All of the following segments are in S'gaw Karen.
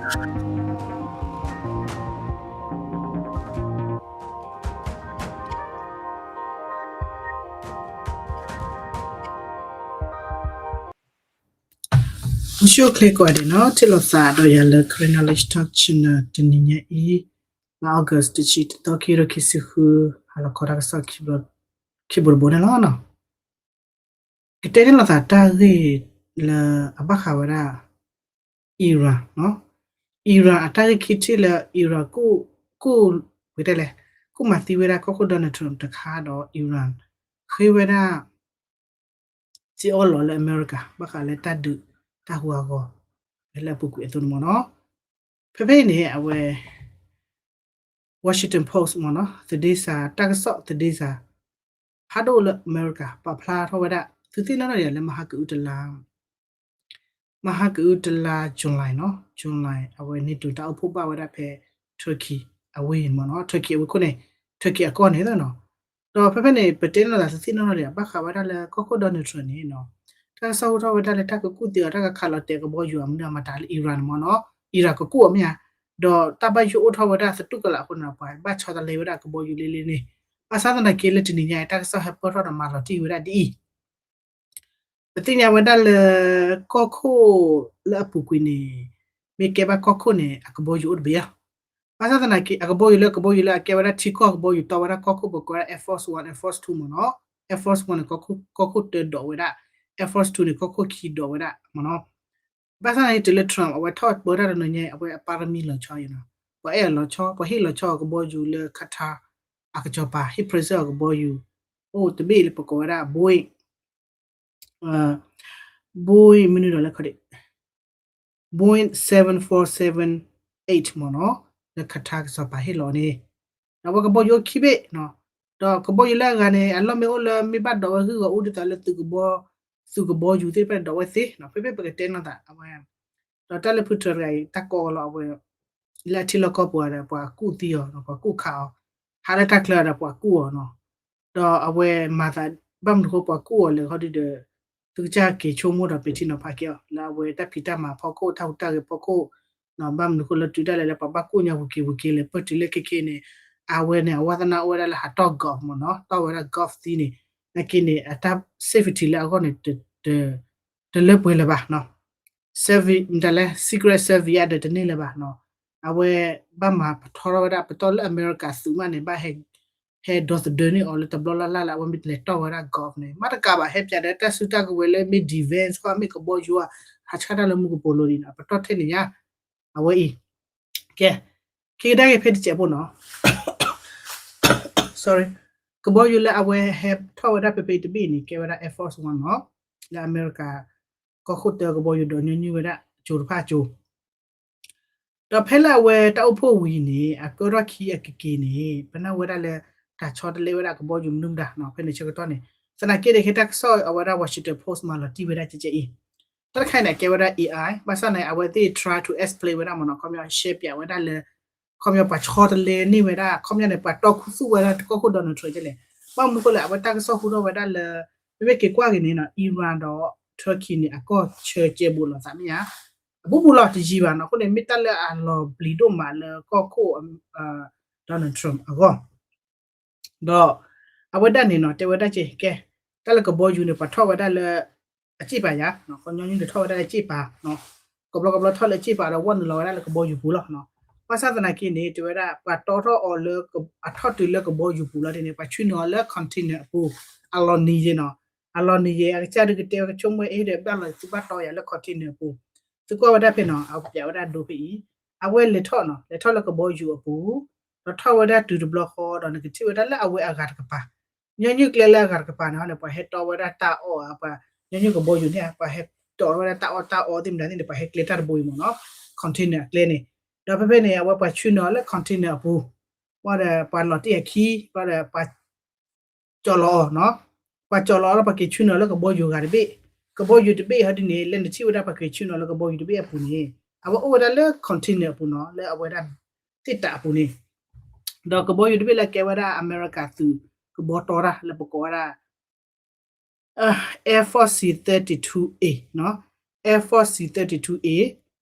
မုၢ်ဆ့ၣ်အိၣ်ချ့ကိးဂၤဒဲးနီၤ, ထံၣ်လိာ်သးဒီးယၤလၢ Karen Knowledge Talk Channel တနံၤညါအံၤ, လါ August တဆံတသီ ခံကထိခံဆံဃု, ဟါလီၤခီတၢ်ကစီၣ် ခံဘိတဘိန့ၣ်လီၤနီၤ. ကတဲန့ၢ်လိာ်သးတၢ်ဂ့ၢ်လၢအဘၣ်ဃးဝဲဒၣ် Iran နီၤ, Iran အတၢ်ဂ့ၢ်ခံထံၣ်လၢ Iran ကူၣ်, ကူၣ်, ပတဲလဲၣ်, ကူၣ်မၤသံဝဲဒၣ်ကီၢ်ခိၣ် Donald Trump တခါဒီး Iran ဃ့ဝဲဒၣ် စ့အိၣ်လီၤလၢအမဲရကၤ ဘၣ်ဃးလၢတၢ်ဒုးတၢ်ဟူးအဂီၤ ဖဲလၢအပူၤကွံာ်အသိးန့ၣ်မ့ၢ်နီၤ. ဖဲဖဲအံၤန့ၣ် အဝဲ Washington Post မ့ၢ်နီၤ, သဒ့စး တၢ်ကစီၣ်သဒ့စး ဖးဒိၣ်လၢအမဲရကၤ ပာ်ဖျါထီၣ်ဝဲဒၣ် သုသ့ၣ်နီၣ်ထီၣ်ဒံးလၢမဟါကအုတလါ မဟါကအုတလါ July နီၤ, July အဝဲ NATO တၢ်အိၣ်ဖှိၣ်ဘၣ်ဝဲဒၣ်ဖဲ Turkey အဝ့ၢ်မ့ၢ်နီၤ, Turkey အဝ့ၢ်ခိၣ်န့ၣ်, Turkey အကီၢ်န့ၣ်နီၤ. ဒီးဖဲဖဲန့ၣ် ပတဲန့ၢ်လိာ်သးသုသ့ၣ်နီၣ်ထီၣ်ဒံး ဘၣ်ဃးဝဲဒၣ်လၢကီၢ်ခိၣ် Donald Trump န့ၣ်နီၤ, တၢ်ကစီၣ်ဟူထီၣ်ဝဲဒၣ်လၢတၢ်ကကူၣ်သံအီၤ တၢ်ကခးလီၤတဲာ်ကဘီယူၤအမနုၤအမတၤလၢ Iran န့ၣ်မ့ၢ်နီၤ, Iran ကကူၣ်အီၤမ့ၢ်ဧါ, ဒီးတၢ်ဘၣ်ယိၣ်အိၣ်ထီၣ်ဝဲဒၣ်သတူၢ်ကလာ်အဃိန့ၣ်ဒီး ပှၤဘၣ်ဆီတလဲဝဲဒၣ်ကဘီယူၤလ့လ့န့ၣ်, ဘၣ်ဆၣ်သနာ်က့လၢတနံၤညါအံၤ တၢ်ကစီၣ်ဟဲပၢၢ်ထီၣ်ဒီးမၤလီၤတံၢ်ဝဲဒၣ်ဒ်အံၤ ပသ့ၣ်ညါဝဲဒၣ်လၢ ကီၢ်ခိၣ်လၢအပူၤကွံာ်န့ၣ် မ့ၢ်ကဲဘၣ်ကီၢ်ခိၣ်န့ၣ် အကဘီယူၤအိၣ်တဘ့ၣ်ဧါ. ဘၣ်ဆၣ်သနာ်က့ အကဘီယူၤလၢအကဘီယူၤလၢအကဲဝဲဒၣ်ထံကီၢ်ကဘီယူၤတီဝဲဒၣ်ကီၢ်ခိၣ် ပကိးဝဲဒၣ် Air Force One, Air Force Two မ့ၢ်နီၤ, Air Force One န့ၣ် ကီၢ်ခိၣ်တၢဒီးဝဲဒၣ်, Air Force Two န့ၣ် ကီၢ်ခိၣ်ခံဒီးဝဲဒၣ်မ့ၢ်နီၤ. ဘၣ်ဆၣ်သနာ်က့တုၤလၢ Trump အဝဲထီၣ်ပၢတၢ်တနီၤညါ အဝဲအပါရမီလီၤဆီအံၤနီၤ, ပှၤအဲၣ်အီၤလီၤဆီ, ပှၤဟ့ၣ်လီၤဆီအီၤကဘီယူၤလၢ Qatar အကစီၤပၤ ဟ့ၣ် present အီၤကဘီယူၤ အိၣ်တဘ့ၣ်လၢပကိးဝဲဒၣ် Boeing, Boeing မနုၤဒီးလဲၣ်ခီဒံး Boeing seven four seven eight မ့ၢ်နီၤ, လၢ Qatar ကစီၤပၤဟ့ၣ်လီၤန့ၣ်, ဒီးအဝဲကဘီယူၤအိၣ်ခံဘ့ၣ်နီၤ, ဒီးကဘီယူၤလၢအဂၤန့ၣ် အလီၢ်မ့ၢ်အိၣ်လၢမ့ၢ်ဘၣ်ဒိးဝဲဂုၢ်ဂီၤအူဒ်သိးလၢသုးကဘီ, သုးကဘီယူၤသ့ၣ်တဖၣ်ဒိးဝဲသ့နီၤ, ဖဲဖဲပကတဲနီၤသးအဝဲ ဒီးတၢ်လၢဖုထၢတဂၤအံၤ တၢ်ကီကလီအဝဲ လၢအထံလီၢ်ကီၢ်ပူၤဒီး ပှၤကူၣ်သံအီၤ ပှၤကူၣ်ခးအီၤ, ဟးလၢတၢ်ချၢဒီးပှၤကူၣ်အီၤနီၤ, ဒီးအဝဲမၤသး ဘၣ်မနုၤဃိပှၤကူၣ်အီၤလဲၣ်ခီဒုဒီး သုကစၢ်က့ၤဆိကမိၣ်ဒီးပ့ၤထံနီၤဖးက့ၤအီၤ လၢအဝဲတၢ်ဖံးတၢ်မၤဖီခိၣ် တၢ်ဟူးတၢ်ဂဲၤဖီခိၣ်, ဘၣ်မနုၤဃိလၢတုၤဒၣ်လဲာ်လၢပှၤဘၣ်ကူၣ်ညါဝံၤက့ၤဝံၤက့ၤလဲၣ် ပၢၢ်တုၤလၢခဲခဲန့ၣ်, အဝဲန့ၣ် အဝဲသနာ်အိၣ်ဝဲဒၣ်လၢဟးတီၢ် golf မ့ၢ်နီၤ, တီၢ်ဝဲဒၣ် golf သံန့ၣ်, နာ်က့န့ၣ် အတၢ် safety လၢအဂီၢ်န့ၣ် တလၢပှဲၤလၢၤဘၣ်နီၤ, service မတၤလဲၣ် Secret Service အဒၢးတန့ၢ်လၢၤဘၣ်နီၤ, အဝဲဘၣ်မၤပထီထီၣ်ဝဲဒၣ် ပတီၢ်လၢအမဲရကၤသုးမးန့ၣ် ဘၣ်ဟဲ ဟဲဒီသဒၢန့ၢ်အီၤလၢတဘျီလၢ်လၢ်လၢအဝဲမ့ၢ်လဲၤတီၢ်ဝဲဒၣ် golf န့ၣ် မ့ၢ်တကးဘၣ် ဟဲပၠးဒီးတၢ်စုတၢ်ကဝဲၤလၢမ့ၢ် defense ခီ မ့ၢ်ကဘီယူၤဧါ, ဟးဆှၣ်တၢ်လၢမူကပိာ်လိၤဒ်န့ၣ် အပတီၢ်ထဲန့ၣ်ညါ, အဝဲအံၤ, ကဲ, က့ၤကဒါက့ၤဖဲတစဲးဖိနီၤ sorry, ကဘီယူၤလၢအဝဲဟဲထီၣ်ဝဲဒၣ်ဖဲဖဲတဘ့ၣ်န့ၣ် ကဲဝဲဒၣ် Air Force One နီၤ, လၢအမဲရကၤ ကီၢ်ခိၣ်တၢကဘီယူၤဒီးညီနုၢ်ဝဲဒၣ်ကၠိတဖၣ်ကၠိ, ဒီးဖဲလၢအဝဲတၢ်အိၣ်ဖှိၣ်ဝံၤန့ၣ် အကၢထီၣ်ခံအကက့ၤန့ၣ် ပနၢ်ဝဲဒၣ်လၢ တၢ်ဆီတလဲဝဲဒၣ်ကဘီယူၤမနုၤမတၤနီၤ ဖဲန့ၣ်ဆၢကတီၢ်န့ၣ်, သနာ်က့န့ၣ် ခဲတၢ်ကစီၣ်အဝဲဒၣ် Washington Post မၤလီၤတံၢ်ဝဲဒၣ်ကဲကဲအံၤ, တၢ်တခါအံၤန့ၣ် အကဲဝဲဒၣ် AI, ဘၣ်ဆၣ်န့ၣ် အဝဲသ့ၣ် try to explain ဝဲဒၣ်မ့ၢ်နီၤ ခီပညီ ရှဲပၠးဝဲဒၣ်လၢ ခီပညီပှၤဆီတလဲန့ၢ်ဝဲဒၣ် ခီပညီန့ၣ် ပှၤတီၢ်ခူသူၣ်ဝဲဒၣ်ကီၢ်ခိၣ် Donald Trump ကဲလဲၣ်, ဘၣ်မနုၤဃိလဲၣ် အဝဲတၢ်ကစီၣ်ဟူထီၣ်ဝဲဒၣ်လၢ မ့မ့ၢ်က့ၤကွၢ်က့ၤန့ၣ်နီၤ Iran ဒီး Turkey န့ၣ် အကီၢ်ဆၢကဲဘူးလိာ်သးမ့ၢ်ဧါ, အဘူးဘူးလီၤတယံၤဘၣ်နီၤ, အဃိန့ၣ် မ့ၢ်တၢ်လၢအလီၤပျံၤဒိၣ်မးလၢကီၢ်ခိၣ် Donald Trump အဂီၢ် ဒီး အဝဲဒၣ်န့ၣ်နီၤ တဲဝဲဒၣ်ကဲ ကဲ တၢ်လၢကဘီယူၤန့ၣ် ပှၤထီၣ်ဝဲဒၣ်လၢ အစ့ၣ်ပၤယါ, ကညီနုၢ်တထီၣ်ဝဲဒၣ်လၢစ့ၣ်ပၤ, ကဘျီကဘျီထီၣ်လၢစ့ၣ်ပၤဒီး ဝဲနုာ်လီၤဝဲဒၣ်လၢကဘီယူၤပူၤလီၤ. ဘၣ်ဆၣ်သနာ်က့န့ၣ် တဲဝဲဒၣ် ပှၤတီထီၣ်အီၤလၢ အထီၣ်တုၤလၢကဘီယူၤပူၤလီၤန့ၣ် ပှၤဆ့ၣ်နီၤအီၤလၢ container အပူၤ, အလီၤနံၤယဲနီၤ, အလီၤနံၤယဲ အကစၢ်ဒုးကတဲဝဲကဆိကမိၣ်အ့ၣ်ဒီး ဘၣ်လီၤသုဘၣ်တီယၤလၢ container အပူၤ, သုကွၢ်ဝဲဒၣ်ဖဲနီၤ အပျးဝဲဒၣ်ဒိဖဲအံၤ, အဝဲလဲၤထီၣ်နီၤ လဲၤထီၣ်လၢကဘီယူၤအပူၤ, ဒီးထီၣ်ဝဲဒၣ်တုၤတဘျီဃီဒီး နကထံၣ်ဝဲဒၣ်လၢအဝဲအဂၤတကပၤ, ညီနုၢ်ကျဲလၢအဂၤတကပၤန့ၣ်န့ၣ် ပှၤဟဲတီဝဲဒၣ်တၢ်အီၣ်ဧါ, ပှၤ ညီနုၢ်ကဘီယူၤန့ၣ် ပှၤဟဲတီဝဲဒၣ်တၢ်အီၣ်တၢ်အီသ့ၣ်မတၤသ့ၣ်န့ၣ် ပှၤဟဲကျဲတၢ်တဘိအံၤမ့ၢ်နီၤ, container အကျဲန့ၣ်, ဒီးဖဲဖဲန့ၣ် အဝဲပှၤဆ့ၣ်နီၤလၢ container အပူၤ, ဘၣ်ဒီးပှၤလီၤတံၢ်အခံ ဘၣ်ဒီးပှၤ ကၠီၣ်လီၤအီၤနီၤ, ပှၤကၠီၣ်လီၤအီၤလၢပှၤက့ၤဆ့ၣ်နီၤလၢကဘီယူၤ ဂၤတဘ့ၣ်, ကဘီယူၤတဘ့ၣ်ဟီဒ်န့ၣ် လၢနထံၣ်ဝဲဒၣ်ပှၤက့ၤဆ့ၣ်နီၤလၢကဘီယူၤတဘ့ၣ်အပူၤန့ၣ် အဝဲအိၣ်ဝဲဒၣ်လၢ container အပူၤနီၤ လၢအဝဲဒၣ် သ့ၣ်တးအပူၤန့ၣ်, ဒီးကဘီယူၤတဘ့ၣ်လၢကဲဝဲဒၣ်အမဲရကၤသုးကဘီတီတၢ်လၢပကိးဝဲဒၣ် Air Force C thirty-two A နီၤ, Air Force C thirty-two A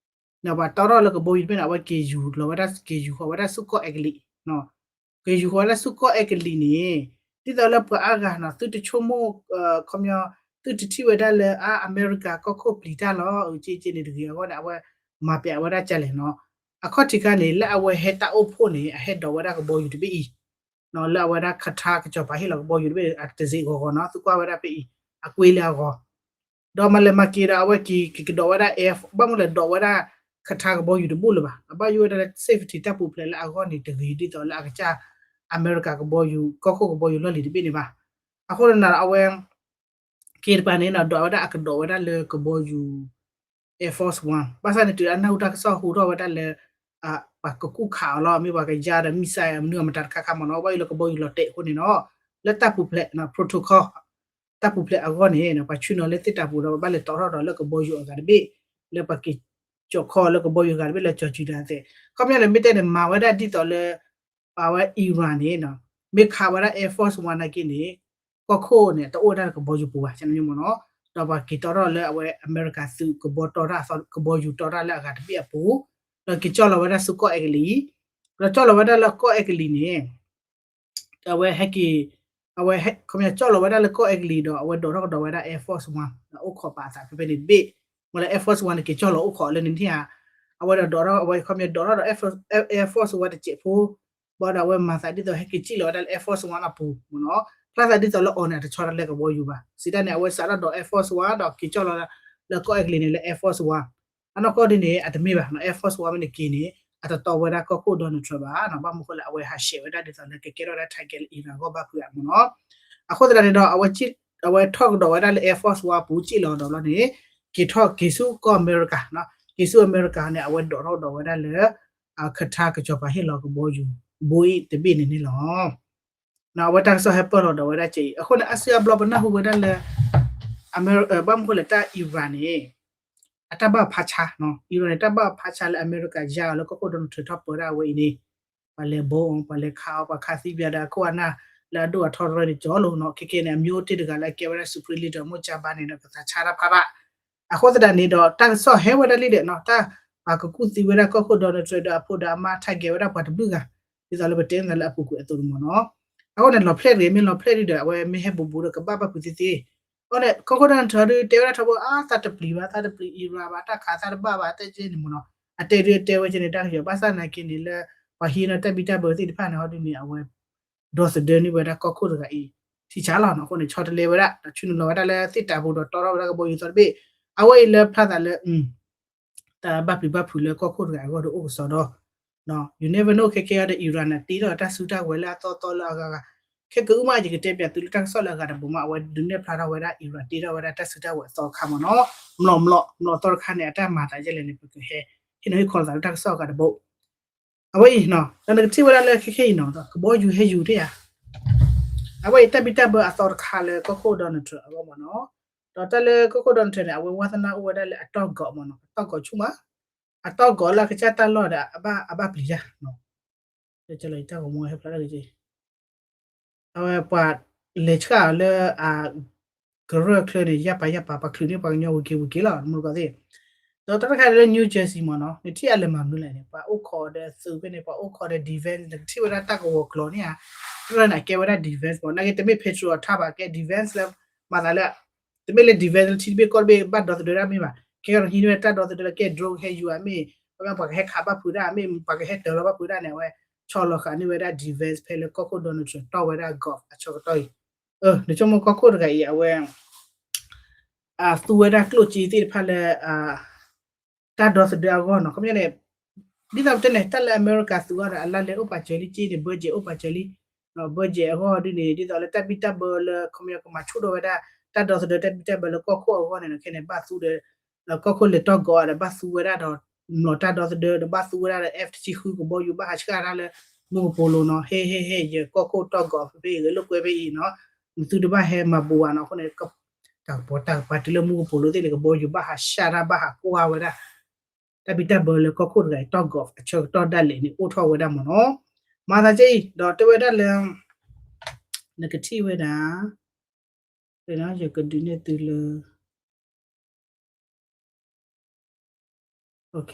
ပှၤတီထီၣ်လၢကဘီယူၤတဘ့ၣ်န့ၣ် အဝဲက့ၤယူၤလီၤဝဲဒၣ် က့ၤယူၤဃီၤဝဲဒၣ်ဆူကီၢ်အဲကလံး, က့ၤယူၤဃီၤဝဲဒၣ်ဆူကီၢ်အဲကလံးန့ၣ် ဒ်သိးလၢပှၤအါဂၤနီၤ သုတဆိကမိၣ် ခီပညီ သုတထံၣ်ဝဲဒၣ်လၢ အါ အမဲရကၤကီၢ်ခိၣ်ပျံၤတၢ်လီၤ အက့က့န့ၣ်တဂ့ၤအဂီၢ်န့ၣ် အဝဲမၤပျဲအဝဲဒၣ်ကလဲၣ်နီၤ. အခီၣ်ထံးခါန့ၣ် လၢအဝဲဟဲတၢ်အိၣ်ဖှိၣ်န့ၣ် အဟဲဒိးဝဲဒၣ်ကဘီယူၤတဘ့ၣ်အံၤ လၢအဝဲဒၣ် Qatar ကစီၤပၤဟ့ၣ်လီၤကဘီယူၤတဘ့ၣ် အတစ့ၢ်ဂီၤဂီၤနီၤ သုကွၢ်ဝဲဒၣ်ဖဲအံၤ အကွ့လၢအဂီၤ ဒီးမၤလဲၤမၤက့ၤဒီးအဝဲက့ၤကကဒီးဝဲဒၣ် air ဘၣ်မနုၤလဲၣ်ဒိးဝဲဒၣ် Qatar ကဘီယူၤတဘ့ၣ်လၢၤဘၣ် အဘၣ်ယိၣ်ဝဲဒၣ်လၢ safety တၢ်ပူၤဖျဲးလၢအဂီၢ်န့ၣ် တဂ့ၤဒ်သိးလၢအကစၢ် အမဲရကၤကဘီယူၤ ကီၢ်ခိၣ်ကဘီယူၤလီၢ်လံၤတဘ့ၣ်န့ၣ်ဘၣ်. အဃိန့ၣ်ဒီးအဝဲ က့ၤတပၤန့ၣ်ဒီး ဒိးဝဲဒၣ်အကဒိးဝဲဒၣ်လၢကဘီယူၤ Air Force One ဘၣ်ဆၣ်န့ၣ်တုၤအနၢ်ဟူတၢ်ကစီၣ်ဟူထီၣ်ဝဲဒၣ်လၢ ပှၤကကူၣ်ခးအီၤလီၤ မ့ၢ်ပှၤကယါဒီး missile မနုၤအမတၤတခါခါမ့ၢ်နီၤ ဘၣ်ယိၣ်လၢကဘီယူၤလီၤတဲာ်အဃိန့ၣ်နီၤ လၢတၢ်ပူၤဖျဲး protocol တၢ်ပူၤဖျဲးအဂီၢ်န့ၣ် ပှၤဆှၢနီၤလၢသ့ၣ်တၢ်ပူၤဒီး ပဘၣ်လဲၤတီထီၣ်ဒီးလၢကဘီယူၤအဂၤတဘ့ၣ် လၢပှၤက့ၤကၠီၤခီလၢကဘီယူၤအဂၤတဘ့ၣ်လၢကၠီၤစုၤဒၣ်သဲး ခီပညီန့ၣ် မ့ၢ်တဲန့ၣ် မၤဝဲဒၣ်ဒ်သိးလၢ အဝဲ Iran န့ၣ် မ့ၢ်ခးဝဲဒၣ် Air Force One နာ်က့န့ၣ် ကီၢ်ခိၣ်န့ၣ် တအိၣ်ဝဲဒၣ်လၢကဘီယူၤပူၤဘၣ် မ့ၢ်နီၤ ဒီးပှၤက့ၤတီထီၣ်လၢအဝဲအမဲရကၤသုးကဘီတီထီၣ် ကဘီယူၤတီထီၣ်လၢအဂၤတဘ့ၣ်အပူၤ ဒီးက့ၤကၠီလီၤဝဲဒၣ်ဆူကီၢ်အဲကလံး ဒီးကၠီလီၤဝဲဒၣ်လၢကီၢ်အဲကလံးန့ၣ် အဝဲဟဲက့ၤ အဝဲခီပညီကၠီလီၤဝဲဒၣ်လၢကီၢ်အဲကလံးဒီး အဝဲဒိးထီၣ်ကဒီးဝဲဒၣ် Air Force One ဒီးအိၣ်ခိးပာ်အသးဖဲဖဲန့ၣ်တဘ့ၣ် မ့ၢ်လၢ Air Force One န့ၣ် က့ၤကၠီလီၤအိၣ်ခိးလၢန့ၣ်ထံၣ်ဧါ အဝဲဒိးထီၣ် အဝဲခီပညီဒိးထီၣ်ဒီး Air Force One တစဲးဖိ ဘၣ်ဒီးအဝဲမၤသးဒ်သိးဟဲက့ၤစံၣ်လီၤဝဲဒၣ်လၢ Air Force One အပူၤမ့ၢ်နီၤ ဖျါသးဒ်သိးလၢအီၤန့ၣ် အတဆီတလဲကဘီယူၤဘၣ် စံးတၢ်န့ၣ် အဝဲစးထီၣ်ဒိး Air Force One ဒီးက့ၤကၠီလီၤလၢကီၢ်အဲကလံးန့ၣ်လၢ Air Force One အနီၢ်ကီၢ်ဒ်န့ၣ် အတမ့ၢ်ဘၣ်နီၤ Air Force One မ့ၢ်န့ၣ်က့ၤန့ၣ် အတတီဝဲဒၣ်ကီၢ်ခိၣ် Donald Trump ဘၣ်နီၤ ဘၣ်မနုၤဃိလၢအဝဲဟးဆှဲးဝဲဒၣ်ဒ်သိးလၢကကဲထီၣ်ဝဲဒၣ် target လၢ Iran အဂီၢ်ဘၣ်ဖုးဧါမ့ၢ်နီၤ အဃိသတးန့ၣ်ဒီး အဝဲထီၣ်ကဒီးဝဲဒၣ်လၢ Air Force One ပူၤ စံၣ်လီၤဒီးဘျီန့ၣ် က့ၤထီၣ်က့ၤဆူကီၢ်အမဲရကၤနီၤ က့ၤဆူအမဲရကၤန့ၣ် အဝဲဒိးထီၣ်ကဒီးဝဲဒၣ်လၢ Qatar ကစီၤပၤဟ့ၣ်လီၤကဘီယူၤ Boeing တဘ့ၣ်န့ၣ်န့ၣ်လီၤ. အဝဲတၢ်ကစီၣ်ဟဲပၢၢ်လီၤဒီးဝဲဒၣ်ကဲအံၤ အဃိန့ၣ် အါစုအါဘျီပနၢ်ဟူဝဲဒၣ်လၢ အမဲရ ဘၣ်မနုၤဃိလဲၣ် တၢ် Iran န့ၣ် အတၢ်ဘၣ်ဖးဆါနီၤ Iran န့ၣ် တၢ်ဘၣ်ဖးဆါလၢအမဲရကၤယါအီၤလၢကီၢ်ခိၣ် Donald Trump ထီၣ်ပၢဒၣ်အဝဲအံၤန့ၣ် ပှၤလဲၤဘိအီၤ ပှၤလဲၤခးအီၤ ပှၤခးသံပှၤဒီးအခိၣ်အနၢ် လၢအဒိၣ်အထီတရၢန့ၣ် ကၠီလိာ်နီၤ ခဲကဲန့ၣ် အမျိုးတ့ၢ်တဂၤလၢအကဲဝဲဒၣ် Supreme Leader မိၢ်ကၠါဘါန့ၣ်ဒီး ကသးဆါတၢ်ဖးဘၣ် အဃိသတးန့ၣ်ဒီး တၢ်ကစီၣ်ဟဲဝဲဒၣ်လံဒီးနီၤ တၢ်ပှၤကကူၣ်သံဝဲဒၣ်ကီၢ်ခိၣ် Donald Trump ဒီးအဖိဒီးအမါ target ဝဲဒၣ်ပှၤတဘျုးဂၤ ဒ်သိးလၢပတဲမ့ၢ်လၢအပူၤကွံာ်အသိးန့ၣ်မ့ၢ်နီၤ အဃိန့ၣ် လီၤဖျဲၣ်တဂ့ၤ မ့ၢ်လီၤဖျဲၣ်ဒ်ဒီး အဝဲမ့ၢ်ဟဲဘူးဘူးဒီးကဘၣ်ဘၣ်ဖုးသ့သ့ အဃိန့ၣ် ကီၢ်ခိၣ် Donald Trump ဒုးတဲဝဲဒၣ်ထီဘိ အါ သးတပျံၤဘၣ် သးတပျံၤ Iran ဘၣ် တၢ်ခးသးတဘၣ်ဘၣ် တဲကဲန့ၣ်မ့ၢ်နီၤ အတဲဒုးတဲဝဲကဲန့ၣ် တၢ်ကစီၣ် ဘၣ်ဆၣ်နာ်က့န့ၣ်လၢ ပှၤဟံးန့ၢ်တၢ်ဘံၣ်တၢ်ဘၢသ့ၣ်တဖၣ်န့ၣ် ဟီဒုးန့ၣ် အဝဲ ဒီသဒၢန့ၢ်ဝဲဒၣ်ကီၢ်ခိၣ်တဂၤအံၤ ထံဆးလီၤနီၤ အဃိန့ၣ် ဆီတလဲဝဲဒၣ် ဒီးဆူနုာ်လီၤဝဲဒၣ်လၢသ့ၣ်တၢ်ပူၤဒီးတီထီၣ်ဝဲဒၣ်ကဘီယူၤသီတဘ့ၣ် အဝဲအံၤလၢဖျါသးလၢ တၢ်ဘၣ်ပျံၤဘၣ်ဖုးလၢကီၢ်ခိၣ်တဂၤအဂီၢ်ဒီးအိၣ်ကစီဒီ you never know ခဲကဲအံၤဒီး Iran န့ၣ် တ့ထီၣ်တၢ်စုတၢ်ဝဲၤလၢအသီသီလၢအဂၤဂၤ ခဲကအုမး ယကတဲပၠးသုလၢတၢ်ကစီၣ်လၢအဂၤတဘိးမး အဝဲဒုးနဲၣ်ဖျါထီၣ်ဝဲဒၣ် Iran တ့ထီၣ်ဝဲဒၣ်တၢ်စုတၢ်ဝဲၤအသီအခါမ့ၢ်နီၤ မျိာ်မျိာ်မျိာ်သီတခါန့ၣ် အတၢ်မၤသးဒ်လဲၣ်န့ၣ် ပကဟဲ ဟ့ၣ်နီၤဟ့ၣ်ခီလီၤသးလၢတၢ်ကစီၣ်အဂၤတဘိး အဝဲအံၤနီၤ ဒီးနကထံၣ်ဝဲဒၣ်လၢခဲခဲအံၤနီၤ ကဘီယူၤဟဲယူၤတ့ၢ်ဧါ အဝဲအံၤတၢ်ဘံၣ်တၢ်ဘၢအသီတခါလၢကီၢ်ခိၣ် Donald Trump အဂီၢ်မ့ၢ်နီၤ ဒီးတၢ်လၢကီၢ်ခိၣ် Donald Trump န့ၣ် အဝဲဝါသနာအိၣ်ဝဲဒၣ်လၢအတီၢ်ဂီၤမ့ၢ်နီၤ အတီၢ်ဂီၤဆူၣ်မး အတီၢ်ဂီၤလၢအကစၢ်တၢ်လီၢ်ဒီး အဘၣ်ပျံၤတၢ် တၢ်ဂီၤမူဟဲဖျါတၢ်ဂ့ၤက့ အဝဲပှၤလဲၤဆှၣ်အီၤလၢအ ကရၢၢ်ချၢန့ၣ် ယၢ်ပာ်ယၢ်ပာ် ပှၤချုးန့ၢ်ပှၤကညီဝံၤက့ၤဝံၤက့ၤလီၤ မုၢ်ကီၢ်သ့ၣ် ဒီးတၢ်တခါလၢ New Jersey မ့ၢ်နီၤ နထံၣ်အလဲၤမၤမနုၤလဲၣ်န့ၣ် ပှၤအိၣ်ခိးဒီးသုးဖဲန့ၣ် ပှၤအိၣ်ခိးဒီး defense နကထံၣ်ဝဲဒၣ်တၢ်ကဝီၤကျိၤန့ၣ်ဧါ တၢ်လၢန့ၣ် အကဲဝဲဒၣ် defense မ့ၢ် နာ်က့တမ့ၢ် Patriot အထါဘၣ် ကဲ defense လၢ မၤသးလၢ တမ့ၢ်လၢ defense လၢထံတဘ့ၣ်ကီၢ်တဘ့ၣ်ဘၣ်ဒီသဒၢတၢ်မ့ၢ်ဘၣ် ခဲကီးဟံးန့ၢ်ဝဲတၢ်ဒီသဒၢလၢကဲ drone ဟဲယူၤဧါမ့ၢ် ပှၤကဟဲခးဘၣ်ဖုးတၢ်မ့ၢ် ပှၤကဟဲတၢၤလီၤဘၣ်ဖုးတၢ်န့ၣ် အဝဲဆီလီၤဃာ်န့ၢ်ဝဲဒၣ် defense ဖဲလၢကီၢ်ခိၣ် Donald Trump တီၢ်ဝဲဒၣ် golf အဆၢကတီၢ်အံၤ နဆိကမိၣ်ကီၢ်ခိၣ်တဂၤအံၤ အဝဲ အသူဝဲဒၣ်ကျိၣ်စ့သ့ၣ်တဖၣ်လၢ တၢ်ဒီသဒၢအဂီၢ်နီၤ ခီပညီန့ၣ် ဒ်သိးပတဲန့ၣ် တၢ်လၢအမဲရကၤသုးအဂီၢ်ဒီး အလါလဲအိၣ်ပာ်စၢၤလံ စ့န့ၣ် budget အိၣ်ပာ်စၢၤလံ budget အဂီၢ်ဒ်န့ၣ် ဒ်သိးလၢတၢ်ဘံၣ်တၢ်ဘၢလၢ ခီပညီကမၤဆူၣ်ထီၣ်ဝဲဒၣ် တၢ်ဒီသဒၢတၢ်ဘံၣ်တၢ်ဘၢလၢကီၢ်ခိၣ်အဂီၢ်န့ၣ် ခဲန့ၣ် ဘၣ်သူဒီး ကီၢ်ခိၣ်လဲၤတီၢ်ဂီၤဒီး ဘၣ်သူဝဲဒၣ်ဒီး မျိာ်တၢ်ဒီသဒၢဒီး ဘၣ်သူဝဲဒၣ်ဒီး F တဆံဃုကဘီယူၤ ဘၣ်ဟးဆှၣ်တၢ်လၢ မူကပိာ်လိၤနီၤ ဟ့ၣ်ဟ့ၣ်ဟ့ၣ် ယကီၢ်ခိၣ်တီၢ်ဂီၤဖဲဖဲအံၤ ဂဲၤလိာ်ကွဲဖဲအံၤနီၤ သုတဘၣ်ဟဲမၤဘူးဘၣ်နီၤ အဃိန့ၣ် တၢ်ကပီၤတၢ်ကပၤတုၤလၢမူကပိာ်လိၤသ့ၣ်န့ၣ် ကဘီယူၤဘၣ်ဟးဆှၣ်တၢ်ဘၣ်ဟးကွၢ်ဝဲဒၣ် တၢ်ဘံၣ်တၢ်ဘၢလၢကီၢ်ခိၣ်တဂၤအံၤ တီၢ်ဂီၤအဆၢကတီၢ်ဒၣ်လဲာ်န့ၣ် အိၣ်ထီၣ်ဝဲဒၣ်မ့ၢ်နီၤ မၤသးကဲအံၤ ဒီးတဲဝဲဒၣ်လၢ နကထံၣ်ဝဲဒၣ် ယကဒုးနဲၣ်သုလၢ OK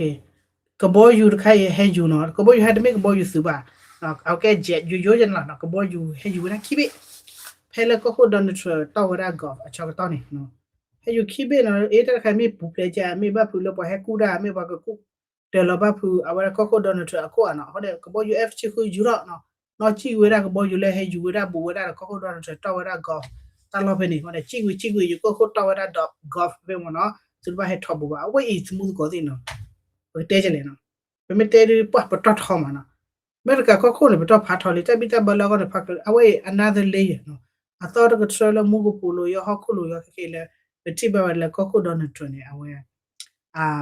ကဘီယူၤတခါအံၤဟဲယူၤနီၤ, ကဘီယူၤဟဲတမ့ၢ်ကဘီယူၤသုးဘၣ်, အကဲ jet ယိယိယဲန့ၣ်လီၤ, ကဘီယူၤဟဲယူၤဝဲဒၣ်ခံဘ့ၣ်, ဖဲလၢကီၢ်ခိၣ် Donald Trump တီၢ်ဝဲဒၣ် golf အဆၢကတီၢ်န့ၣ်, ဟဲယူၤခံဘ့ၣ်နီၤ, အ့ တၢ်တခါမ့ၢ်ပူၤဖျဲးကဲ မ့ၢ်ဘၣ်ဖုးလၢပှၤဟဲကူၣ်တၢ် မ့ၢ်ပှၤကကူၣ်တၢၤလီၤဘၣ်ဖုး အဝဲဒၣ်ကီၢ်ခိၣ် Donald Trump အခိၣ်အနီၤ, အဃိန့ၣ် ကဘီယူၤ F ဆံဃုယူၤထီၣ်နီၤ, နီၢ်စံၣ်ဝဲဒၣ်ကဘီယူၤလၢဟဲယူၤဝဲဒၣ်ဘူးဝဲဒၣ်ဒီးကီၢ်ခိၣ် Donald Trump တီၢ်ဝဲဒၣ် golf တၢ်လီၢ်ဖဲန့ၣ်, အဃိန့ၣ် စံၣ်ဝံၤစံၣ်ဝံၤ ယကီၢ်ခိၣ်တီၢ်ဝဲဒၣ်ဒီး golf ဖဲမ့ၢ်နီၤ, သုတဘၣ်ဟဲထီၣ်ဘူးဘၣ်, အဝဲအံၤသမူသကိးသ့ၣ်နီၤ, ပကတဲကလဲၣ်နီၤ, ပမ့ၢ်တဲဒ်ပှၢ်ပတီၢ်ထီမးနီၤ, အမဲရကၤကီၢ်ခိၣ်န့ၣ် ပတီၢ်ဖးထီလံ, တၢ်ဘံၣ်တၢ်ဘၢလၢအဂီၢ်န့ၣ် ဖးကလၢ အဝဲအံၤ another layer နီၤ, အသီတကထြၢလၢမူကပူၤလိၤယီ ဟီၣ်ခိၣ်လိၤယီခဲခဲလၢ ပထံၣ်ဘၣ်ဝဲလၢကီၢ်ခိၣ် Donald Trump န့ၣ် အဝဲ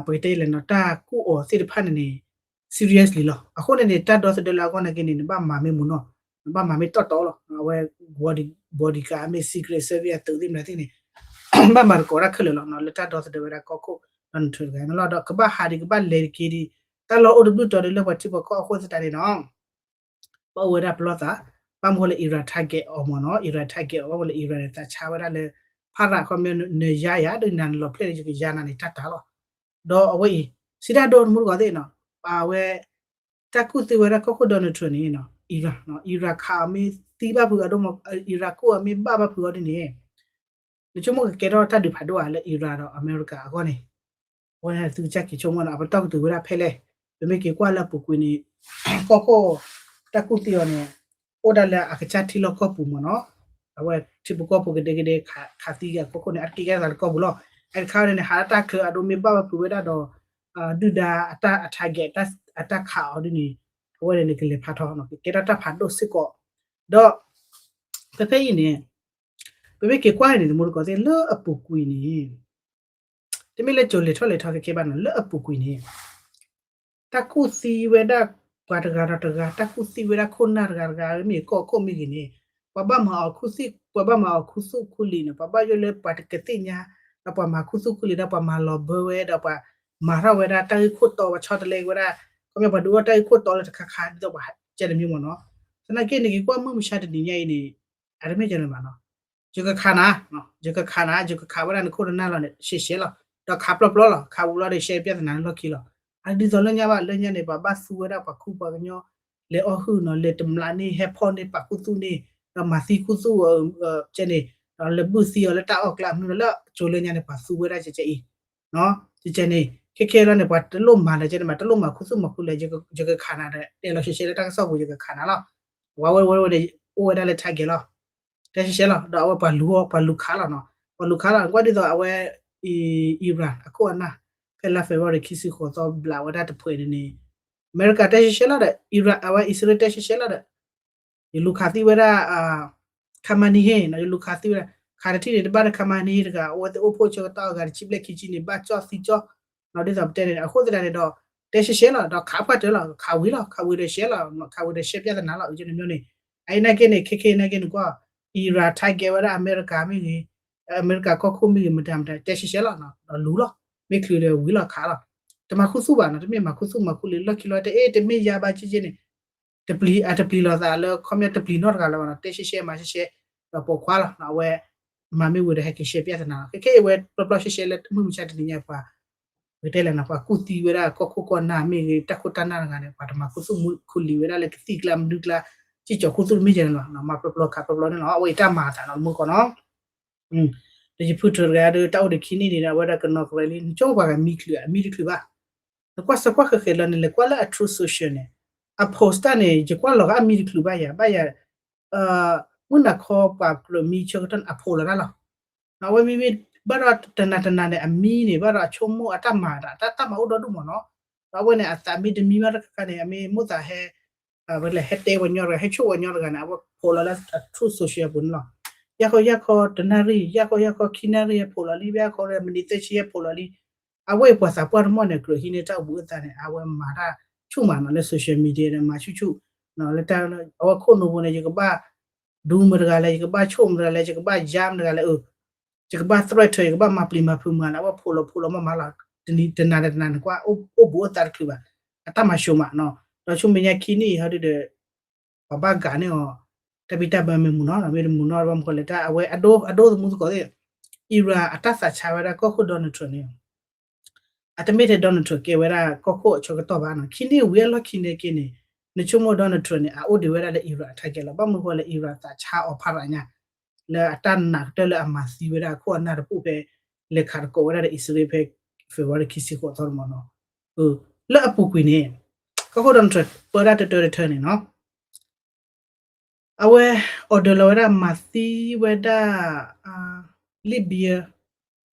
ပကတဲလဲၣ်နီၤ, တၢ်ကူၣ်အီၤသ့ၣ်တဖၣ်န့ၣ်န့ၣ် seriously လီၤ. အဃိန့ၣ်န့ၣ် တၢ်ဒီသဒၢလၢအဂီၢ်နာ်က့န့ၣ် နဘၣ်မၤမ့ၢ်မူနီၢ်, နဘၣ်မၤမ့ၢ်တီၢ်တီၢ်လီၤ. အဝဲ bodyguard မ့ၢ် secret service အသုးသ့ၣ်မနုၤသ့ၣ်န့ၣ် ဘၣ်မၤသကိးတၢ်ခဲလၢာ်လီၤ လၢတၢ်ဒီသဒၢဝဲဒၣ်ကီၢ်ခိၣ် Donald Trump တဂၤန့ၣ်လီၤ. ဒီးကဘၣ်ဟးဒံးကဘၣ်လဲၤတက့ၢ်ဒံး တၢ်လီၢ်အိၣ်တဘျုးတီၤဒံးလၢပှၤထံပှၤကီၢ်အဃိသတးန့ၣ်နီၤ ဘၣ်အိၣ်ဝဲဒၣ်ပလီၢ်သး, ဘၣ်မနုၤဃိလၢ Iran target အီၤမ့ၢ်နီၤ, Iran target အီၤ ဘၣ်မနုၤလၢ Iran န့ၣ် သးဆါဝဲဒၣ်လၢ ဖးရးခီမ့ၢ်နယါယၤ ဒီးနၤနလီၤဖျဲၣ်န့ၣ် ယကယါနၤန့ၣ် တၢ်တၢ်လီၤ. ဒီးအဝဲအံၤ စံးတၢ်ဒိတမူတကိးသ့ၣ်နီၤ, အဝဲ တၢ်ကူၣ်သံဝဲဒၣ်ကီၢ်ခိၣ် Donald Trump န့ၣ်နီၤ Iran နီၤ, Iran ခးအီၤမ့ၢ်သံဘၣ်ဖုးအီၤဒိၣ်မး, Iran ကူၣ်အီၤမ့ၢ်ဘၣ်ဘၣ်ဖုးအီၤဒ်န့ၣ် နဆိကမိၣ်ကကဲထီၣ်တၢ်ဒုးဖးဒိၣ်ဧါလၢ Iran ဒီးအမဲရကၤအဂီၢ်န့ၣ်, အဝဲန့ၣ်သုကစၢ်က့ၤဆိကမိၣ်နီၤ, အပတီၢ်ကတုၤဝဲဒၣ်ဖဲလဲၣ်. ပမ့ၢ်က့ၤကွၢ်လၢအပူၤကွံာ်န့ၣ် ကီၢ်ခိၣ် တၢ်ကူၣ်သံအီၤန့ၣ် အိၣ်ဒၣ်လၢအကစၢ်ထံလီၢ်ကီၢ်ပူၤမ့ၢ်နီၤ, အဝဲထံဖိကီၢ်ဖိကဒဲကဒဲ ခးသံက့ၤအကီၢ်ခိၣ်န့ၣ် အတက့ၤကဲထီၣ်သးလၢကီၢ်ပူၤလီၤ. အဲတခါန့ၣ်န့ၣ် ဟးလၢတၢ်ချၢအဒိမ့ၢ်ဘၣ်ဘၣ်ဖုးဝဲဒၣ်ဒီး ဒုၣ်ဒါအတၢ် target အတၢ်ခးအီၤဒ်န့ၣ် အဝဲန့ၣ်န့ၣ် ကလဲၤဖးထီနီၤ, ကကဲထီၣ်တၢ်ဖးဒိၣ်စ့ၢ်ကီး. ဒီး ဖဲဖဲအံၤန့ၣ် ပမ့ၢ်က့ၤကွၢ်န့ၣ် တမူတကိးသ့ၣ် လၢအပူၤကွံာ်န့ၣ် တမ့ၢ်လၢကၠိၤလဲၤထီၣ်လဲၤထီခဲခဲဘၣ်နီၤ, လၢအပူၤကွံာ်န့ၣ် တၢ်ကူၣ်သံဝဲဒၣ်ပှၤတဂၤဒီးတဂၤ, တၢ်ကူၣ်သံဝဲဒၣ်ခိၣ်နၢ်တဂၤတဂၤ မ့ၢ်ကီၢ်ခိၣ်မ့ၢ်ဂ့ၤန့ၣ်, ပှၤဘၣ်မၤအီၤခူသူၣ်, ပှၤဘၣ်မၤအီၤခူသူၣ်ခူလံၤန့ၣ်, ပှၤဘၣ်ယိၣ်လၢပှၤတကသ့ၣ်ညါ, ဒီးပှၤမၤခူသူၣ်ခူလံၤဒီးပှၤမၤလီၤဘၢဝဲ ဒီးပှၤမၤထီၣ်ဝဲဒၣ်တၢ်ဂ့ၢ်ခိၣ်တီ ပှၤဆီတလဲဝဲဒၣ်, ခီပညီပှၤဒုးအိၣ်တၢ်ဂ့ၢ်ခိၣ်တီလၢတခါခါ ဒ်သိးပှၤကဲတမံၤမ့ၢ်နီၤ. သနာ်က့န့ၣ်က့ၤကွၢ်မုၢ်မဆါတနံၤညါအံၤန့ၣ် အတမ့ၢ်ကဲန့ၣ်ဘၣ်နီၤ, ယကခးနၤ, ယကခးနၤ, ယကခးဝဲဒၣ်နခိၣ်နနၢ်လီၤန့ၣ် ရှဲရှဲလီၤ. ဒီးခးပျီပျီလီၤ, ခးဝံၤလီၤဒီး ရှဲပြဿနာန့ၣ်လီၢ်ခံလီၤ. အဒ်သိးလၢညါဘၣ် လၢညါန့ၣ် ပှၤဘၣ်သူဝဲဒၣ်ပှၤခူပှၤကညီ လဲၤအီၣ်ဟုၣ်နီၤ, လဲၤတမျးန့ၣ် ဟဲဖီၣ်န့ၢ်ပာ်ခူသူၣ်န့ၣ်, ဒီးမၤသံခူသူၣ် ကဲန့ၣ်, ဒီးလဲၤဘုၣ်သံအီၤလၢတၢ်အီၣ်ကျါမနုၤနီၤ, လၢကၠိၤလၢညါန့ၣ် ပှၤသူဝဲဒၣ်ကဲကဲအံၤ ကဲကဲန့ၣ် ခဲခဲလီၤန့ၣ် ပှၤတလိၣ်မၤလၢၤကဲန့ၣ် မးတလိၣ်မၤခူသူၣ်မၤခူလၢၤ, ယကခးနၤဒီး တဲလီၤရှဲရှဲလၢတၢ်ကစီၣ်ပူၤ ယကခးနၤလီၤ. ဝဲဝဲဝဲဝဲန့ၣ် အိၣ်ဝဲဒၣ်လၢ target လီၤ. တဲရှဲရှဲလီၤ ဒီးအဝဲပှၤလူၤ ပှၤလူၤခးလီၤနီၤ, ပှၤလူၤခးလီၤ ကွၢ်ဒ်သိးအဝဲ Iran အခိၣ်အနၢ် ဖဲလါ February ခံဆံဃိးသီ ဘျးဝဲဒၣ်တဖှဲးန့ၣ်န့ၣ်, အမဲရကၤတဲရှဲရှဲလီၤဒီး Iran အဝဲ အံၣ်စရ့လးတဲရှဲရှဲလီၤဒီး ယလူၤခးသံဝဲဒၣ် Khamenei နီၤ, ယလူၤခးသံဝဲဒၣ် ခးတထံၣ်န့ၣ် တဘၣ်ဒီး Khamenei တဂၤ အဝဲသ့ၣ်အိၣ်ဖှိၣ်ဆၢကတီၢ်အဂၤတဆံဘျဲၣ်ခံဆံန့ၣ် ဘၣ်ကၠီၣ်သံကၠီၣ်နီၤ, ဒ်သိးပတဲန့ၣ် အဃိသတးန့ၣ်ဒီး တဲရှဲရှဲလီၤ ဒီးခးပှၢ်တၢၢ်လီၤ, ခးဝံၤလီၤ, ခးဝံၤဒီးရှဲလီၤ, ခးဝံၤဒီးရှဲပြဿနာလီၤ, အကဲန့ၣ်မ့ၢ်န့ၣ်, အအံၤနာ်က့န့ၣ် ခဲခဲနာ်က့န့ၣ်ကွၢ် Iran target ဝဲဒၣ်အမဲရကၤမ့ၢ်ဂ့ၤ, အမဲရကၤကီၢ်ခိၣ်မ့ၢ်ဂ့ၤ မတၤမတၤ တဲရှဲရှဲလီၤနီၤ, ဒီးလူၤလီၤ, မ့ၢ်ချုးဒီးဝံၤလီၤခးလီၤ, တမၤခူသူၣ်ဘၣ်နီၤ, တမ့ၢ်မၤခူသူၣ်မၤခူလံၤ လီၢ်ခံလီၤ တအဲၣ် တမ့ၢ်ယါဘၣ်က့က့န့ၣ် တပျံၤ အတပျံၤလိာ်သးလၢ ခီပညီတပျံၤနီတဂၤလၢၤဘၣ်နီၤ, တဲရှဲရှဲမၤရှဲရှဲ ဒီးပိာ်ခွါလီၤ, အဝဲ မၤမ့ၢ်ဝံၤဒီးဟဲက့ၤရှဲပြဿနာလီၤ, ခဲခဲအံၤဝဲပျီပျီရှဲရှဲလၢမုၢ်မဆါတနံၤညါပှၤ ပကတဲလဲၣ်နီၤ, ပှၤကူၣ်သံဝဲဒၣ်ကီၢ်ခိၣ်ကီၢ်နၢ်မ့ၢ်ဂ့ၤ တၢ်ခိၣ်တၢ်နၢ်တဂၤန့ၣ် ပှၤတမၤခူသူၣ်မၤခူလံၤဝဲဒၣ်လၢကသံၣ်ကျါမနုၤကျါ, စံၣ်ကၠီၤခူသူၣ်တမ့ၢ်ကဲန့ၣ်လီၤ, မၤပျီပျီခးပျီပျီန့ၣ်လီၤ, အဝဲအံၤတၢ်မၤအသးနီၤ မုၢ်ကီၢ်နီၤ ဒီးယဖုထၢၣ်တဂၤဒီး တၢ်အိၣ်ဒီးခံနံၣ်န့ၣ်ဒီး အဝဲဒၣ်ကနီၤကရဲလံ, နဆိကမိၣ်ပှၤဂၤမံချုး အမံတချုးဘၣ်, နကွၢ်စၢၤကွၢ်ဃဲၤဃဲၤလီၤန့ၣ် လဲၤကွၢ်လၢအ Truth Social န့ၣ်, အ post တၢ်န့ၣ် ယကွၢ်လီၤဂာ်အမံတချုးဘၣ်ယၤ ဘၣ်ယၤ, မုၢ်နၤခီပှၤကြၢးမံဆၢကတီၢ်န့ၣ် အ post လီၤတၢ်လီၤ, အဝဲမ့မ့ၢ်ဘၣ်ဒီးတနၤတနၤန့ၣ် အမံန့ၣ် ဘၣ်ဒီးအဆိကမိၣ်အတၢ်မၤတၢ် တၢ်မၤအိၣ်ဒီဒူၣ်မးနီၤ, ဒီးအဝဲန့ၣ် အသးမ့ၢ်တမံဘၣ်တခါခါန့ၣ် အမ့ၢ်မိၣ်သးဟဲ ဝဲလဲၤဟဲတဲပှၤညီတဂၤ ဟဲဆိၣ်ပှၤညီတဂၤန့ၣ် အဝဲ post လီၤလၢ Truth Social ပူၤန့ၣ်လီၤ, ယၢ်ခီယၢ်ခီတနၣ်ရံၣ် ယၢ်ခီယၢ်ခီခံနၣ်ရံၣ် ဟဲ post လီၤလံ ဘၣ်ခီမံးနံးသၢဆံ ဟဲ post လီၤလံ, အဝဲအံၤပှၤသးပှၢ်တမီၢ်န့ၣ် ကြၢးဟံးန့ၢ်တၢ်အိၣ်ဘှံးအိၣ်သါန့ၣ် အဝဲမၤတၢ်ဆူၣ်မးနီၤ လၢ social media န့ၣ် မၤဆူၣ်ဆူၣ်, လၢတၢ်အဝဲခိၣ်နူာ်ပူၤန့ၣ် ယကဘၣ် ဒူမတဂၤလဲၣ် ယကဘၣ်ဆိၣ်မတဂၤလဲၣ် ယကဘၣ်ယါမတဂၤလဲၣ် ယကဘၣ် threat ယကဘၣ်မၤပျံၤမၤဖုးမတဂၤန့ၣ် အဝဲ post လီၤ post လီၤမးမးလီၤ, တနံၤတနၤတနၤန့ၣ် ကွၢ်အိၣ်ဘှံးအိၣ်သါတချုးဘၣ်, အတၢ်မၤဆိမးနီၤ, ဒီးဆူမဲာ်ညါခံနံၣ်အံၤဟီဒုဒီး ပှၤဘၣ်ဂာ်န့ၢ်အီၤ တၢ်ဘံၣ်တၢ်ဘၢမ့ၢ်မုာ်နီၤ မ့ၢ်တမုာ်နီၤ ဘၣ်မနုၤဃိလဲၣ် တၢ်အဝဲအဒိ အဒိသမူသကိးသ့ၣ် Iran အတၢ်သးဆါဝဲဒၣ်ကီၢ်ခိၣ် Donald Trump န့ၣ် အတမ့ၢ်ထဲ Donald Trump ကဲဝဲဒၣ်ကီၢ်ခိၣ်အဆၢကတီၢ်ဘၣ်နီၤ. ခံနံၣ်ဝံၤအလီၢ်ခံန့ၣ်က့န့ၣ် နဆိကမိၣ် Donald Trump န့ၣ် အအိၣ်ဒံးဝဲဒၣ်လၢ Iran အ target လီၤ. ဘၣ်မနုၤဃိလၢ Iran သးဆါအီၤဖးရၤညါ လၢအတၢ်နာ်ကတၢၢ်လၢအမၤသံဝဲဒၣ်အခိၣ်အနၢ်တပူၤဖဲ လဲၤခးတကိးဝဲဒၣ်ဒီးအံၣ်စရ့လးဖဲ February ခံဆံဃိးသီတမံၤနီၤ. လၢအပူၤကွံာ်န့ၣ် ကီၢ်ခိၣ်ဒီးနထၢၣ်ပၢဒၣ်တတၢတထၢန့ၣ်နီၤ အဝဲ order လီၤဝဲဒၣ်မၤသံဝဲဒၣ် Libya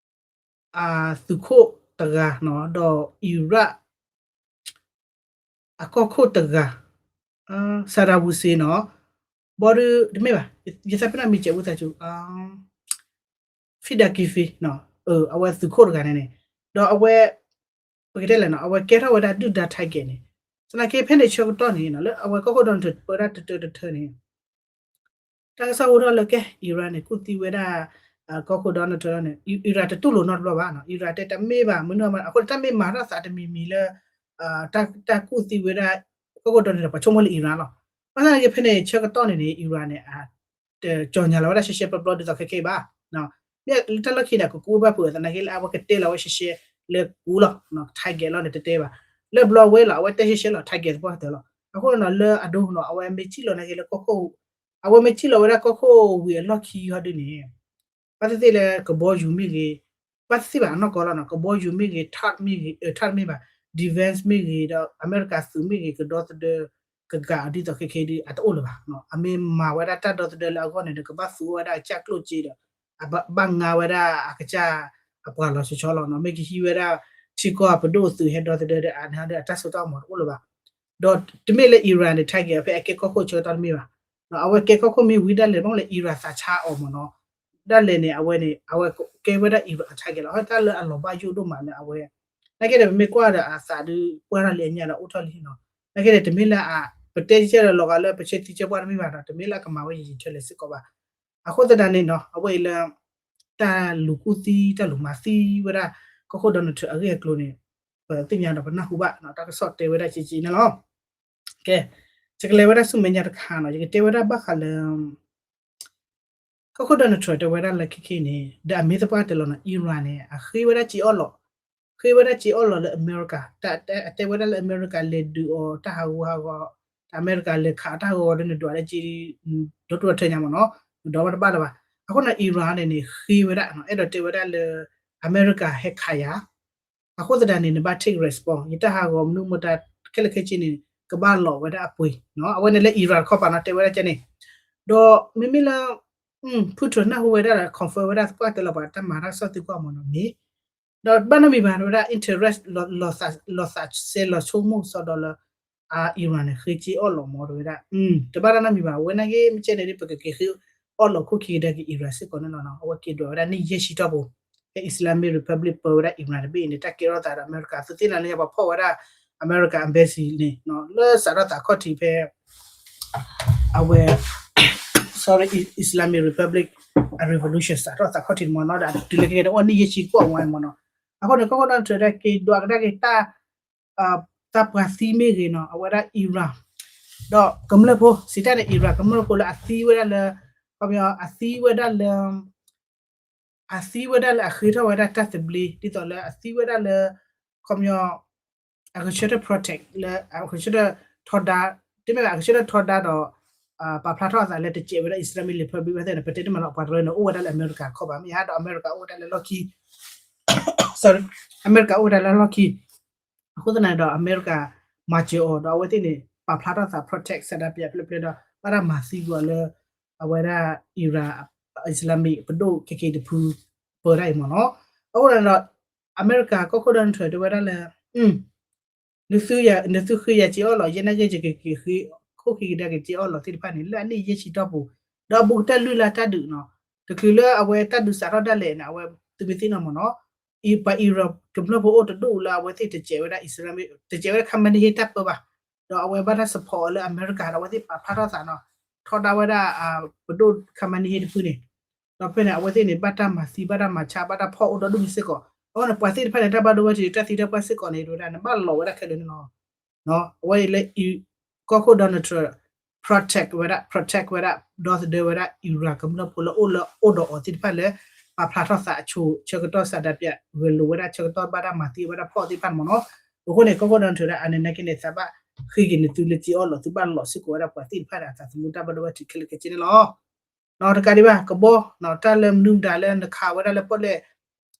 အသုးခိၣ်တဂၤနီၤ ဒီး Iraq အကီၢ်ခိၣ်တဂၤ Saddam Hussein နီၤ ဘီဒု တမ့ၢ်ဘၣ် ယသးပ့ၤနီၣ်မံၤစဲးဝံသးစူၤ Fida Kifi နီၤ အဝဲသုးခိၣ်တဂၤန့ၣ်န့ၣ် ဒီးအဝဲ ပကတဲလဲၣ်နီၤ အဝဲကဲထီၣ်ဝဲဒၣ်ဒုၣ်ဒါ target န့ၣ် သနာ်က့ဖဲန့ၣ်ဆၢကတီၢ်န့ၣ် လၢအဝဲကီၢ်ခိၣ်ဒီးနထၢၣ်ပၢဒၣ်တတၢတထၢန့ၣ် တၢ်ကစီၣ်ဟူထီၣ်လၢကဲ Iran န့ၣ် ကူၣ်သံဝဲဒၣ် ကီၢ်ခိၣ်ဒီးနထၢၣ်န့ၣ် Iran တတူၢ်လိာ်နီတဘျီဘၣ်နီၤ Iran တဲတမ့ၢ်ဘၣ် မနုၤမး အဃိန့ၣ် တၢ်မ့ၢ်မၤထီၣ်သးတမံၤမံၤလၢ တၢ်ကူၣ်သံဝဲဒၣ် ကီၢ်ခိၣ်ဒီးနထၢၣ် ပှၤဆိကမိၣ်လၢ Iran လီၤ. ဘၣ်ဆၣ်သနာ်က့ဖဲန့ၣ်ဆၢကတီၢ်န့ၣ်န့ၣ် Iran န့ၣ် တကြေညာလီၤဝဲဒၣ်ရှဲရှဲပျီပျီဒ်သိးခဲခဲဘၣ် မ့ၢ်လၢတၢ်လီၢ်ခံန့ၣ် အကကူဘၣ်ဖုးသနာ်က့လၢအဝဲကတဲလီၤဝဲရှဲရှဲလၢကူလီၤ target လီၤန့ၣ်တတဲဘၣ် လၢဘျီဝဲလီၤ အဝဲတဲရှဲရှဲလီၤ target သပှၢ်တၢၢ်လီၤ အဃိန့ၣ်လၢအဒိနီၤ အဝဲမ့ၢ်စံၣ်လီၤနာ်က့လၢကီၢ်ခိၣ် အဝဲမ့ၢ်စံၣ်လီၤဝဲဒၣ်ကီၢ်ခိၣ်ဝံၤအလီၢ်ခံဟီဒ်န့ၣ် ဘၣ်သ့ၣ်သ့ၣ်လၢကဘီယူၤမ့ၢ်ဂ့ၤ ဘၣ်သ့ၣ်သ့ၣ်ဘၣ်အနီၢ်ကီၢ်လီၤနီၤ ကဘီယူၤမ့ၢ်ဂ့ၤ ထၢးမ့ၢ်ဂ့ၤ ထၢးမ့ၢ်ဘၣ် defense မ့ၢ်ဂ့ၤ ဒီးအမဲရကၤသုးမ့ၢ်ဂ့ၤ ကဒီသဒၢ ကဂာ်အီၤဒ်သိးခဲခဲဒ်အတအိၣ်လၢၤဘၣ် အမ့ၢ်မၤဝဲဒၣ်တၢ်ဒီသဒၢလၢအဂီၢ်န့ၣ်ဒီး ကဘၣ်သူဝဲဒၣ်အကစၢ်ကျိၣ်စ့ဒီး အဘၣ်ငါဝဲဒၣ်အကစၢ်အပှၤလီၤဆီဆီလီၤနီၤ မ့ၢ်ကဟံးဝဲဒၣ် ထံကီၢ်ပဒိၣ်သုးဟဲဒီသဒၢဒီးအန့ၣ်ဒီးအတၢ်စိတၢ်ကမီၤတအိၣ်လၢၤဘၣ် ဒီးတမ့ၢ်လၢ Iran န့ၣ် target ဖဲအကဲကီၢ်ခိၣ်ဆၢကတီၢ်တမ့ၢ်ဘၣ် အဝဲကဲကီၢ်ခိၣ်မ့ၢ်ဝံၤဒၣ်လဲာ် ဘၣ်မနုၤလၢ Iran သးဆါအီၤမ့ၢ်နီၤ ဒၣ်လဲာ်န့ၣ် အဝဲန့ၣ် အဝဲကဲဝဲဒၣ် Iran အ target လီၤ တၢ်လၢအလီၤဘၣ်ယိၣ်ဒိၣ်မးလၢအဝဲ နာ်က့ဒီး ပမ့ၢ်ကွၢ်ဒီးအသးဒုးပှၢ်ထီၣ်လံအညါဒီးအိၣ်ထီၣ်လံနီၤ နာ်က့ဒီး တမ့ၢ်လၢအ ပတဲကဲဒီးလီၤဂာ်လၢပဆၢသံဆၢပှၢ်တမ့ၢ်ဘၣ်ဒီး တမ့ၢ်လၢအကမၤဝဲယံာ်ယံာ်ထဲလဲၣ်စ့ၢ်ကီးဘၣ် အဃိသတးန့ၣ်နီၤ အဝဲအံၤလၢ တၢ်လူၤကူၣ်သံ တၢ်လူၤမၤသံဝဲဒၣ် ကီၢ်ခိၣ် Donald Trump အဂ့ၢ်အကျိၤန့ၣ် ပသ့ၣ်ညါဒီးပနၢ်ဟူဘၣ်နီၤ တၢ်ကစီၣ်တဲဝဲဒၣ်ကဲကဲန့ၣ်လီၤ ကဲ ယကလဲၤဝဲဒၣ်ဆူမဲာ်ညါတခါနီၤ ယကတဲဝဲဒၣ်ဘၣ်ဃးလၢ ကီၢ်ခိၣ် Donald Trump တဲဝဲဒၣ်လၢခဲခဲန့ၣ် ဒီးအမ့ၢ်သပှၢ်တၢၢ်လီၤနီၤ Iran န့ၣ် အဃ့ဝဲဒၣ်စ့အီၣ်လီး ဃ့ဝဲဒၣ်စ့အီၣ်လီးလၢအမဲရကၤ အတဲဝဲဒၣ်လၢအမဲရကၤလဲၤဒုးအီၤတၢ်ဟးဂူာ်ဟးဂီၤ အမဲရကၤလဲၤခးအီၤတၢ်ဟးဂူာ်ဟးဂီၤဒီးနဒွးလၢက့ ဒီတူၢ်ထၢညါမ့ၢ်နီၤ နဒွးဝဲတဘၣ်လၢၤဘၣ် အဃိန့ၣ် Iran န့ၣ်န့ၣ် ဃ့ဝဲဒၣ် အဲၣ်ဒိးတဲဝဲဒၣ်လၢ အမဲရကၤဟဲခးယၤ အဃိသတးန့ၣ် နဘၣ် take response ယတၢ်ဟးဂီၤမနုၤမတၤ ခဲလၢာ်ခဲဆ့န့ၣ် ကဘၣ်လီၤဝဲဒၣ်အပှ့ၤ အဝဲန့ၣ်လၢ Iran တခီပၤနီၤ တဲဝဲဒၣ်ကဲန့ၣ် ဒီးမ့မ့ၢ်လၢ Putin နၢ်ဟူဝဲဒၣ်ဒီး confirm ဝဲဒၣ်သပှၢ်တၢၢ်လီၤပှၤတၢ်မၤတၢ်ကစီၣ်သံကွၢ်မ့ၢ်နီၤမ့ၢ် ဒီးဘၣ်နီတမံၤဘၣ်ဝဲဒၣ် interest လီၤသးစဲလီၤဆိကမိၣ်စီဒီးလၢ Iran န့ၣ် ဃ့စ့အီၣ်လီးမ့ၢ်တဝဲဒၣ် တဘၣ်တၢ်နီတမံၤဘၣ် အဝဲနာ်က့မ့ၢ်ကဲန့ၣ်ဒ် ပကက့ၤဃ့အီၣ်လီးခိၣ်ခံကဒါက့ၤ Iran စ့ၢ်ကီးန့ၣ်လီၤနီၤ အဝဲက့ၤဒွးဝဲဒၣ်နံၣ်ယဲၢ်ဆံတီၢ်ပူၤ ဖဲ Islamic Republic ပၢဝဲဒၣ် Iran တဘ့ၣ်အံၤန့ၣ် တၢ်ကဲထီၣ်သးဒီးအမဲရကၤ သုသ့ၣ်ညါလၢညါပှၤဖီၣ်ဝဲဒၣ် အမဲရကၤ embassy န့ၣ် လၢစးထီၣ်သးခီၣ်ထံးဖဲ အဝဲ sorry Islamic Republic အ revolution စးထီၣ်သးခီၣ်ထံးမ့ၢ်နီၤ ဒီးတုၤလၢခဲကဲန့ၣ် အိၣ်နံၣ်ယဲၢ်ဆံကွၢ်ဝဲမ့ၢ်နီၤ အဃိန့ၣ် ကီၢ်ခိၣ် Donald Trump ဒၣ်က့ၤဒွးကဒါက့ၤတၢ် တၢ်ပှၤသံမ့ၢ်ဂ့ၤနီၤ အဝဲဒၣ် Iran ဒီးကမျၢၢ်ဖိ စံးတၢ်န့ၣ် Iran ကမျၢၢ်ဖိလၢအသံဝဲဒၣ်လၢ ခီပညီအသံဝဲဒၣ်လၢ အသံဝဲဒၣ်လၢအဃ့ထီၣ်ဝဲဒၣ်တၢ်သဘျ့ ဒ်သိးလၢအသံဝဲဒၣ်လၢ ခီပညီ အကဆၢထၢၣ် protect လၢ အကဆၢထၢၣ်ထီဒါ တမ့ၢ်ဘၣ် အကဆၢထၢၣ်ထီဒါဒီး ပာ်ဖျါထီၣ်အသးလၢတစဲးဝဲဒၣ် Islamic Republic ဝဲသ့ၣ်န့ၣ် ပတဲတမံၤလီၤ ပှၤတရၢန့ၣ် အိၣ်ဝဲဒၣ်လၢအမဲရကၤတခီပၤ မ့ၢ်ဧါ ဒီးအမဲရကၤအိၣ်ဝဲဒၣ်လၢလီၢ်ခံ sorry အမဲရကၤအိၣ်ဝဲဒၣ်လၢလီၢ်ခံ အဃိသတးန့ၣ်ဒီး အမဲရကၤ မၤစၢၤအီၤ ဒီးအဝဲသ့ၣ်န့ၣ် ပာ်ဖျါထီၣ်သး protect စဲဒၣ်ပျဲၢ်ဖျဲၣ်ဖျဲၣ်ဒီး ဘၣ်တၢ်မၤသံကွံာ်အီၤလၢ အဝဲဒၣ် Iran Islamic ပဒိၣ်ခဲက့ၤတဖု ပၢဒၣ်အံၤမ့ၢ်နီၤ အဃိသတးဒီး အမဲရကၤကီၢ်ခိၣ် Donald Trump တဲဝဲဒၣ်လၢ နသုဃ့ယၤစ့အီၣ်လီၤ ယဲနာ်က့ ယကက့ၤဃ့ ခိၣ်ခံကဒါက့ၤစ့အီၣ်လီၤသ့ၣ်တဖၣ်န့ၣ် လၢအနံၣ်ယဲၢ်ဆံတီၢ်ပူၤ ဒီးအဘူးကတၢၢ်လွံၢ်လါတၢ်ဒုးနီၤ တချုးလၢအဝဲတၢ်ဒုးစးထီၣ်ဒၣ်လဲာ်န့ၣ် အဝဲသုမ့ၢ်သ့ၣ်နီၣ်မ့ၢ်နီၤ ပှၤ Iran ကမျၢၢ်ဖိအိၣ်တဒူၣ်လၢအဝဲသ့ၣ်တစဲးဝဲဒၣ် Islamic တစဲးဝဲဒၣ် Khamenei တၢ်ပၢဘၣ် ဒီးအဝဲဘၣ်တၢ် support အီၤလၢအမဲရကၤဒီးအဝဲသ့ၣ်ပာ်ဖျါထီၣ်သးနီၤ ထီဒါဝဲဒၣ် ပဒိၣ် Khamenei တဖုန့ၣ် ဒီးဖဲန့ၣ် အဝဲသ့ၣ်န့ၣ် ဘၣ်တၢ်မၤသံ ဘၣ်တၢ်မၤဆါ ဘၣ်တၢ်ဖီၣ်အိၣ်ဒီဒူၣ်န့ၣ်စ့ၢ်ကီး အဃိန့ၣ် ပှၤသ့ၣ်တဖၣ်န့ၣ် တၢ်ဘၣ်ဒိဝဲတၢ်သံတၢ်ပှၢ်စ့ၢ်ကီးန့ၣ် တဲဝဲဒၣ် နဘၣ်လီၤဝဲဒၣ်ခဲလၢာ်န့ၣ်လီၤ အဝဲအံၤလၢ ကီၢ်ခိၣ် Donald Trump protect ဝဲဒၣ် protect ဝဲဒၣ် ဒီသဒၢဝဲဒၣ် Iran ကမျၢၢ်ဖိလၢအိၣ်လၢအိၣ်ဒီးအီၤသ့ၣ်တဖၣ်လၢ ပာ်ဖျါထီၣ်သးအဆိ ဆၢကတီၢ် စးဒးပၠး ဂဲၤလိာ်ဝဲဒၣ်ဆၢကတီၢ်ဘၣ်တၢ်မၤသံဝဲဒၣ်ဖီၣ်သ့ၣ်တဖၣ်န့ၣ်မ့ၢ်နီၤ. အဃိန့ၣ် ကီၢ်ခိၣ် Donald Trump ဒၣ်အန့ၣ်နာ်က့န့ၣ် သးဘၣ်ဃ့က့ၤန့ၣ် သုလၢစ့အီၣ်လီၤ သုဘၣ်လီၤစ့ၢ်ကီးဝဲဒၣ်ပှၤသ့ၣ်တဖၣ်ဒီး အသးသမူတၢ်ဘၣ်ဒိဘၣ်ထံးခဲလၢာ်ခဲဆ့န့ၣ်လီၤ. နီၤ တကးဒံးဘၣ် ကဘီ တၢ်လၢမနုၤမတၤလၢနခးဝဲဒၣ်လၢပီၣ်လဲၣ်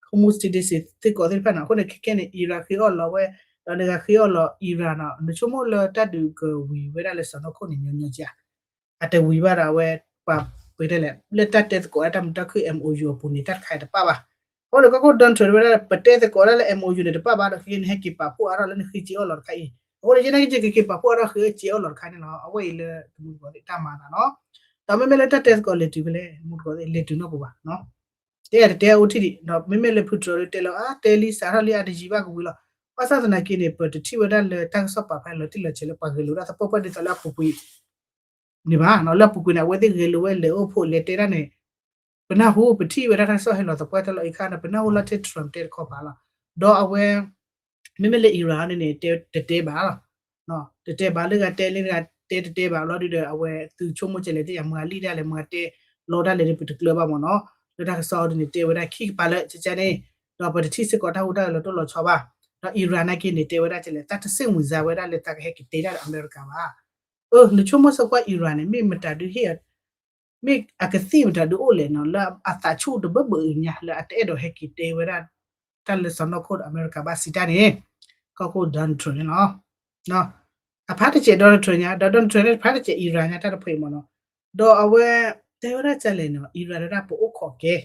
Hormuz ထံဒ့စံးသ့ၣ်ကီးသ့ၣ်တဖၣ်န့ၣ် အဃိန့ၣ် ခဲကဲန့ၣ် Iran ဃ့အီၣ်လီၤဝဲ ဒီးနဂၤဃ့အီၣ်လီၤ Iran နီၤ နဆိကမိၣ်လၢတၢ်ဒုးကဝံၤဝဲဒၣ်လၢစီၢ်နီၤခိၣ်န့ၣ် ညီညီကဧါ. အတဝံၤဘၣ်ဒီးအဝဲ ပှၤပတဲလဲၣ် လၢတၢ်တဲသကိးတၢ်မုာ်တၢ်ခုၣ် MOU အပူၤန့ၣ် တၢ်တခါအံၤတပာ်ဘၣ်. အဃိန့ၣ် ကီၢ်ခိၣ် Donald Trump ဝဲဒၣ် ပတဲသကိးဒၣ်လၢ MOU န့ၣ်တပာ်ဘၣ်ဒီး ခဲကဲန့ၣ် ဟဲက့ၤပာ်ဖှိၣ်အါထီၣ်လၢနဃ့စ့အီၣ်လီၤတခါအံၤ အဃိန့ၣ် ယနာ်က့ ကက့ၤပာ်ဖှိၣ်အါထီၣ်ဃ့စ့အီၣ်လီၤတခါန့ၣ်လီၤ. အဝဲအံၤလၢတမူတကိးသ့ၣ်တၢ်မၤသးနီၤ. ဒီးမ့မ့ၢ်လၢတၢ်တဲသကိးလဲၤတုၤဖဲလဲၣ် မူတကိးသ့ၣ် လဲၤတုၤနီတပူၤဘၣ်နီၤ. တဲယၤတတဲအိၣ်ထံၣ်ဒံး ဒီးမ့မ့ၢ်လၢဖုတြီၤလၢတဲလီၤ အါ တဲလံစးထီၣ်လံ အတယံာ်ဘၣ်ကဝံၤလီၤ. ဘၣ်ဆၣ်သနာ်က့န့ၣ် ပတထံၣ်ဝဲဒၣ်လၢတၢ်ကစီၣ်ပာ်ဖျါလီၤတံၢ်လီၤဆဲးလၢပှၤဂဲၤလိာ်ဒၣ်သပှၢ်ပှၢ်ဒ်သိးလၢအပူၤကွံာ် န့ၣ်ဘၣ်နီၤ. လၢအပူၤကွံာ်န့ၣ် အဝဲသ့ၣ်ဂဲၤလိာ်ဝဲလဲၤအိၣ်ဖှိၣ်လဲၤတဲတၢ်န့ၣ် ပနၢ်ဟူ ပထံၣ်ဝဲဒၣ်တၢ်ကစီၣ်ဟဲလီၤသပှၢ်တၢၢ်လီၤအံၤခါန့ၣ် ပနၢ်ဟူလီၤထဲ Trump တဲတခီပၤလီၤ. ဒီးအဝဲ မ့မ့ၢ်လၢ Iran န့ၣ်န့ၣ် တဲတတဲဘၣ်လီၤ. တတဲဘၣ်လၢဂၤတဲလၢဂၤတဲတတဲဘၣ် ဘျီဒုဒီး အဝဲသုဆိကမိၣ်ကလဲၣ် တဲယၤမၤလံဒၣ်လဲၣ် မၤတဲလီဒၣ်လဲၣ်န့ၣ် ပတကျၢၤဘၣ်မ့ၢ်နီၤ. လၢတၢ်ကစီၣ်ဒ်န့ၣ် တဲဝဲဒၣ်ခံကပၤလၢကကန့ၣ် ဒီးပတထံၣ်စ့ၢ်ကီးတၢ်ဟူးတၢ်ဂဲၤလီၤတိၢ်လီၤဆီဘၣ်. ဒီး Iran နာ်က့န့ၣ် တဲဝဲဒၣ်ကလဲၣ် တၢ်တစ့ၣ်မုာ်စါဝဲဒၣ်လၢသးကဟဲက့ၤတဲဒၣ်ဒီးအမဲရကၤဘၣ်. အၢ နဆိကမိၣ်စ့ၢ်ကီး Iran န့ၣ် မ့ၢ်မတၤဒုးဟ့ၣ် မ့ၢ်အကသံၣ်မတၤဒုးအိၣ်လဲၣ်နီၤ လၢအသးဆူၣ်တဘၢဘၢအံၤညါ လၢအတအဲၣ်ဒိးဟဲက့ၤတဲဝဲဒၣ် တၢ်လၢစီၢ်နီၤခိၣ်ဒီးအမဲရကၤဘၣ်စံးတၢ်န့ၣ် ကီၢ်ခိၣ် Donald Trump န့ၣ်လီၤ. အဖးတစဲး Donald Trump ညါ ဒီး Donald Trump န့ၣ် ဖးတစဲး Iran ညါတၢ်တဖၣ်အံၤမ့ၢ်နီၤ. ဒီးအဝဲ တဲဝဲဒၣ်ကလဲၣ်နီၤ Iran ဒၣ်ပအိၣ်ခိးကဲ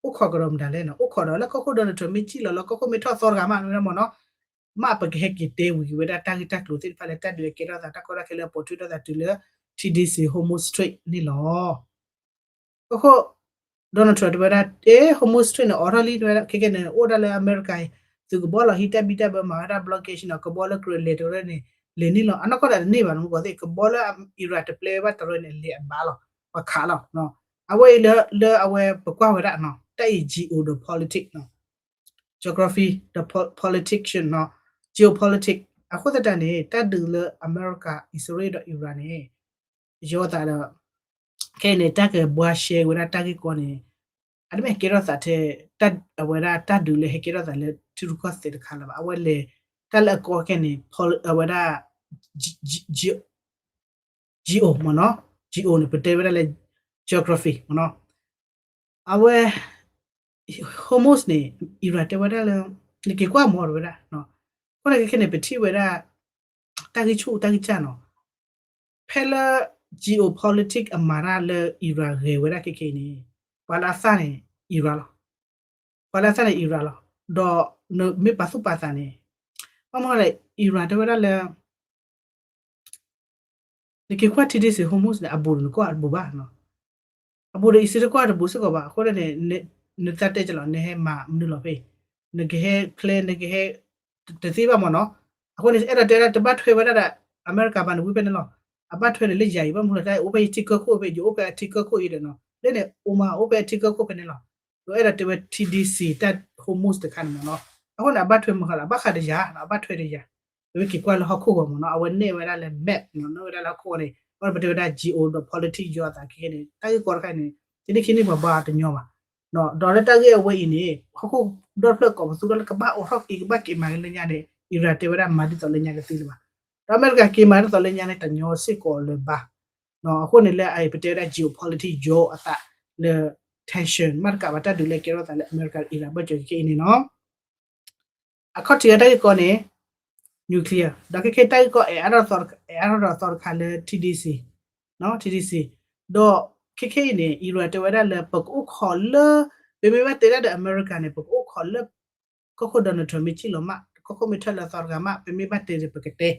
အိၣ်ခိးကဒီးမတၤလဲၣ်နီၤ အိၣ်ခိးဒီးလၢကီၢ်ခိၣ် Donald Trump မ့ၢ်စံၣ်လီၤလၢကီၢ်ခိၣ်မ့ၢ်ထီၣ်သီတဂၤမး မ့ၢ်မ့ၢ်နီၤ မ့ၢ်ပကဟဲက့ၤတဲဝံၤက့ၤဝဲဒၣ်တၢ်ဂ့ၢ်တၢ်ကျိၤသ့ၣ်တဖၣ်လၢတၢ်ဒုးအကဲထီၣ်သး တၢ်ကီတၢ်ခဲလၢအပိာ်ထွဲထီၣ်သးတုၤလၢ ထံဒ့စံ Hormuz Strait န့ၣ်လီၤ. ကီၢ်ခိၣ် Donald Trump တဲဝဲဒၣ် တဲ Hormuz Strait န့ၣ် အိးထီၣ်လံ တဲဝဲဒၣ် ခဲကဲန့ၣ် အိၣ်ဒၣ်လၢအမဲရကၤအံၤ သုးကဘီလီၤဟံးတၢ်ဘံၣ်တၢ်ဘၢမၤဝဲဒၣ် blockade နီၤ ကဘီလၢကရၢလဲၤတရၢန့ၣ် လဲၤန့ၢ်လီၤ အနီၢ်ကီၢ်ဒၣ်တန့ၢ်ဘၣ် နမူကီၢ်သ့ၣ် ကဘီလၢ Iran တပျဲဝဲဘၣ်တရၢန့ၣ် လဲၤအဘၣ်လီၤ ပှၤခးလီၤ အဝဲအံၤလၢ လၢအဝဲပကွၢ်ဝဲဒၣ်နီၤ တၢ်အံၤ geo ဒီး politics နီၤ geography ဒီး politics နီၤ geopolitics အဃိသတးန့ၣ် တၢ်ဒုးလၢအမဲရကၤ အံၣ်စရ့လးဒီး Iran န့ၣ် ယိသးဒီး ခဲအံၤန့ၣ် တၢ်ကဘှါရှဲဝဲဒၣ်တၢ်ဂ့ၢ်ကီန့ၣ် အတမ့ၢ်ဟဲကဲထီၣ်သးထဲ အဝဲဒၣ်တၢ်ဒုးလၢဟဲကဲထီၣ်သးလၢထံရူၢ်ကီၢ်သဲးတခါလၢၤဘၣ် အဝဲလဲၤ တၢ်လၢအကီခဲန့ၣ် အဝဲဒၣ် geo မ့ၢ်နီၤ geo န့ၣ် ပတဲဝဲဒၣ်လၢ geography မ့ၢ်နီၤ အဝဲ Hormuz န့ၣ် Iran တဲဝဲဒၣ်လၢ နက့ၤကွၢ်မီၢ်တဝဲဒၣ် အဃိန့ၣ်ခဲခဲန့ၣ် ပထံၣ်ဝဲဒၣ် တၢ်ဂံၢ်ဆူၣ်တၢ်ဂံၢ်စၢ်နီၤ ဖဲလၢ geopolitics အမၤတၢ်လၢ Iran ဂဲၤဝဲဒၣ်ခဲခဲအံၤန့ၣ် ပှၤလၢအသၣ်န့ၣ် Iran လီၤ ပှၤလၢအသၣ်န့ၣ် Iran လီၤ ဒီးနမ့ၢ်ပာ်သူၣ်ပာ်သးန့ၣ် ဘၣ်မနုၤလဲၣ် Iran တဲဝဲဒၣ်လၢ နက့ၤကွၢ်ထံဒ့စံ Hormuz န့ၣ် အဘူးဒီးနကွၢ်တဘူးဘၣ် အဘူးဒီးအံၣ်စရ့လးကွၢ်တဘူးစ့ၢ်ကီးဘၣ် အဃိန့ၣ် နသးတဲကလီၤ နဟဲမၤမနုၤလီၤဖဲအံၤ နကဟဲဖျဲ နကဟဲ တသ့ဘၣ်မ့ၢ်နီၤ အဃိန့ၣ် အဲၣ်ဒိးတဲဒၣ်တဘၣ်ထွဲဝဲဒၣ်ဒီး အမဲရကၤဘၣ်န့ၣ်ဝံၤဖဲန့ၣ်လီၤ အဘၣ်ထွဲန့ၣ်လၢယၤအံၤ ဘၣ်မနုၤလဲၣ် တၢ်အိၣ်ဖဲယထံကီၢ်ခိၣ်ဖဲ ယအိၣ်ဖဲအထံကီၢ်ခိၣ်အံၤဒီးနီၤ လၢန့ၣ် Oman အိၣ်ဖဲအထံကီၢ်ခိၣ်ဖဲန့ၣ်လီၤ ဒီးအဲၣ်ဒိးတဲဝဲ ထံဒ့စံ တၢ် Hormuz တခါန့ၣ်မ့ၢ်နီၤ အဃိန့ၣ် အဘၣ်ထွဲမုၢ်ဃီလီၤ အဘၣ်ဃးဒီးယၤ အဘၣ်ထွဲဒီးယၤ ပမ့ၢ်က့ၤကွၢ်လၢဟီၣ်ခိၣ်ဂီၤမ့ၢ်နီၤ အဝဲနဲၣ်ဝဲဒၣ်လၢ map နီၤ နဲၣ်ဝဲဒၣ်လၢဟီၣ်ခိၣ်ဂီၤန့ၣ် အဝဲပတဲဝဲဒၣ် geo ဒီး politics ယိအသးခဲခဲန့ၣ် တၢ်ဂ့ၢ်ကီတခါအံၤန့ၣ် တနံၣ်ခံနံၣ်ပှၤဘါတညီဘၣ် ဒီးလၢတၢ်ဂ့ၢ်အဝဲအံၤန့ၣ် ဟီၣ်ခိၣ်ဒီဖျၢၣ်ကိးပသူထီၣ်လၢကဘၣ်အိးထီၣ်က့ၤ ကဘၣ်က့ၤမၤက့ၤလၢညါန့ၣ် Iran တဲဝဲဒၣ်မၤဒ်သိးလၢညါကသ့လၢၤဘၣ် ဒီးအမဲရကၤက့ၤမၤဒ်သိးလၢညါန့ၣ် တညီစ့ၢ်ကီးလၢၤဘၣ် အဃိန့ၣ်လၢအံၤ ပတဲဝဲဒၣ် geopolitics ယိအသးလၢ tension မ့ၢ်တကးဘၣ်တၢ်ဒုးလၢကဲထီၣ်သးလၢအမဲရကၤ Iran ဘၢၣ်စၢၤခဲအံၤန့ၣ်နီၤ အခီၣ်ထံးအတၢ်ဂ့ၢ်ကီန့ၣ် nuclear ဒီးခဲခဲတၢ်ဂ့ၢ်ကီ အဲၣ်အါထီၣ်ဒီးသီတခါလၢ ထံဒ့စံ ထံဒ့စံ ဒီးခဲခဲအံၤန့ၣ် Iran တဲဝဲဒၣ်လၢ ပကအိၣ်ခိးလၢ ပမ့ၢ်ဘၣ်တဲဒၣ်ဒီးအမဲရကၤန့ၣ် ပကအိၣ်ခိးလၢ ကီၢ်ခိၣ် Donald Trump မ့ၢ်စံၣ်လီၤမး ကီၢ်ခိၣ်မ့ၢ်ထၢၣ်လၢသီတဂၤမး ပမ့ၢ်ဘၣ်တဲဒီးပကတဲ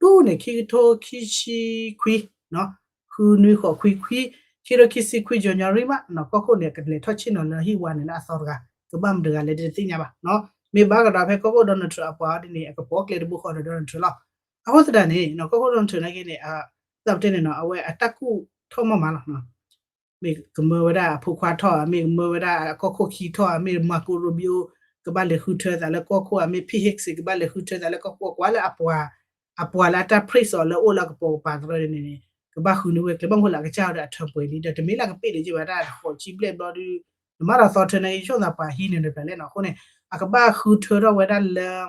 ဒူၣ်န့ၣ် ခံကထိခံဆံခွံ ဃုနွံဃိးခွံခွံ ခံကထိခံဆံခွံ January မး ကီၢ်ခိၣ်န့ၣ် ကလဲၤထီၣ်ဆ့ၣ်နီၤလၢဟံၣ်ဝါန့ၣ်လၢအသီတဂၤ ကဘၣ်မတၤတဂၤလဲၣ်တသ့ၣ်ညါဘၣ် မ့ၢ်ဘၣ်ကဒီးဖဲကီၢ်ခိၣ် Donald Trump အပှၤအီၤဒ်န့ၣ် အကပိာ်ကျဲတဘိဃီဒီး Donald Trump လီၤ အဃိသတးန့ၣ် ကီၢ်ခိၣ် Donald Trump နာ်က့န့ၣ် သးပတဲန့ၣ်နီၤ အဝဲအတၢ်ကူၣ်ထီၣ်မီၢ်မးလီၤ မ့ၢ်ကမၢဝဲဒၣ်အဖိခွါထီၣ် မ့ၢ်ကမၢဝဲဒၣ်အကီၢ်ခိၣ်ခံထီၣ် မ့ၢ် Marco Rubio ကဘၣ်လဲၤဃုထၢသးလၢကီၢ်ခိၣ် မ့ၢ် Pete Hegseth ကဘၣ်လဲၤဃုထၢသးလၢကီၢ်ခိၣ် ကွၢ်လၢအပှၤ အပှၤလၢအတၢ် praise အီၤလၢအိၣ်လၢအကပိာ်ကပၤတရၢန့ၣ်န့ၣ် ကဘၣ်ဃုန့ၢ်ဝဲကျဲ ဘၣ်မနုၤလၢအကစၢ်ဝဲဒၣ်အထၢပှဲၤလံ ဒီးတမ့ၢ်လၢကပ့ၢ်လၢၤက့ၤဝဲဒၣ် ဃိးဆံဘျဲၣ်ဘျီဒုး နမၤတၢ်သီထၢန့ၣ် ယဆိကမိၣ်သးပှၤဟံးန့ၢ်နတဖျၢၣ်လဲၣ်နီၤ. အဃိန့ၣ် အကဘၣ်ဃုထၢထီၣ်ဝဲဒၣ်လၢ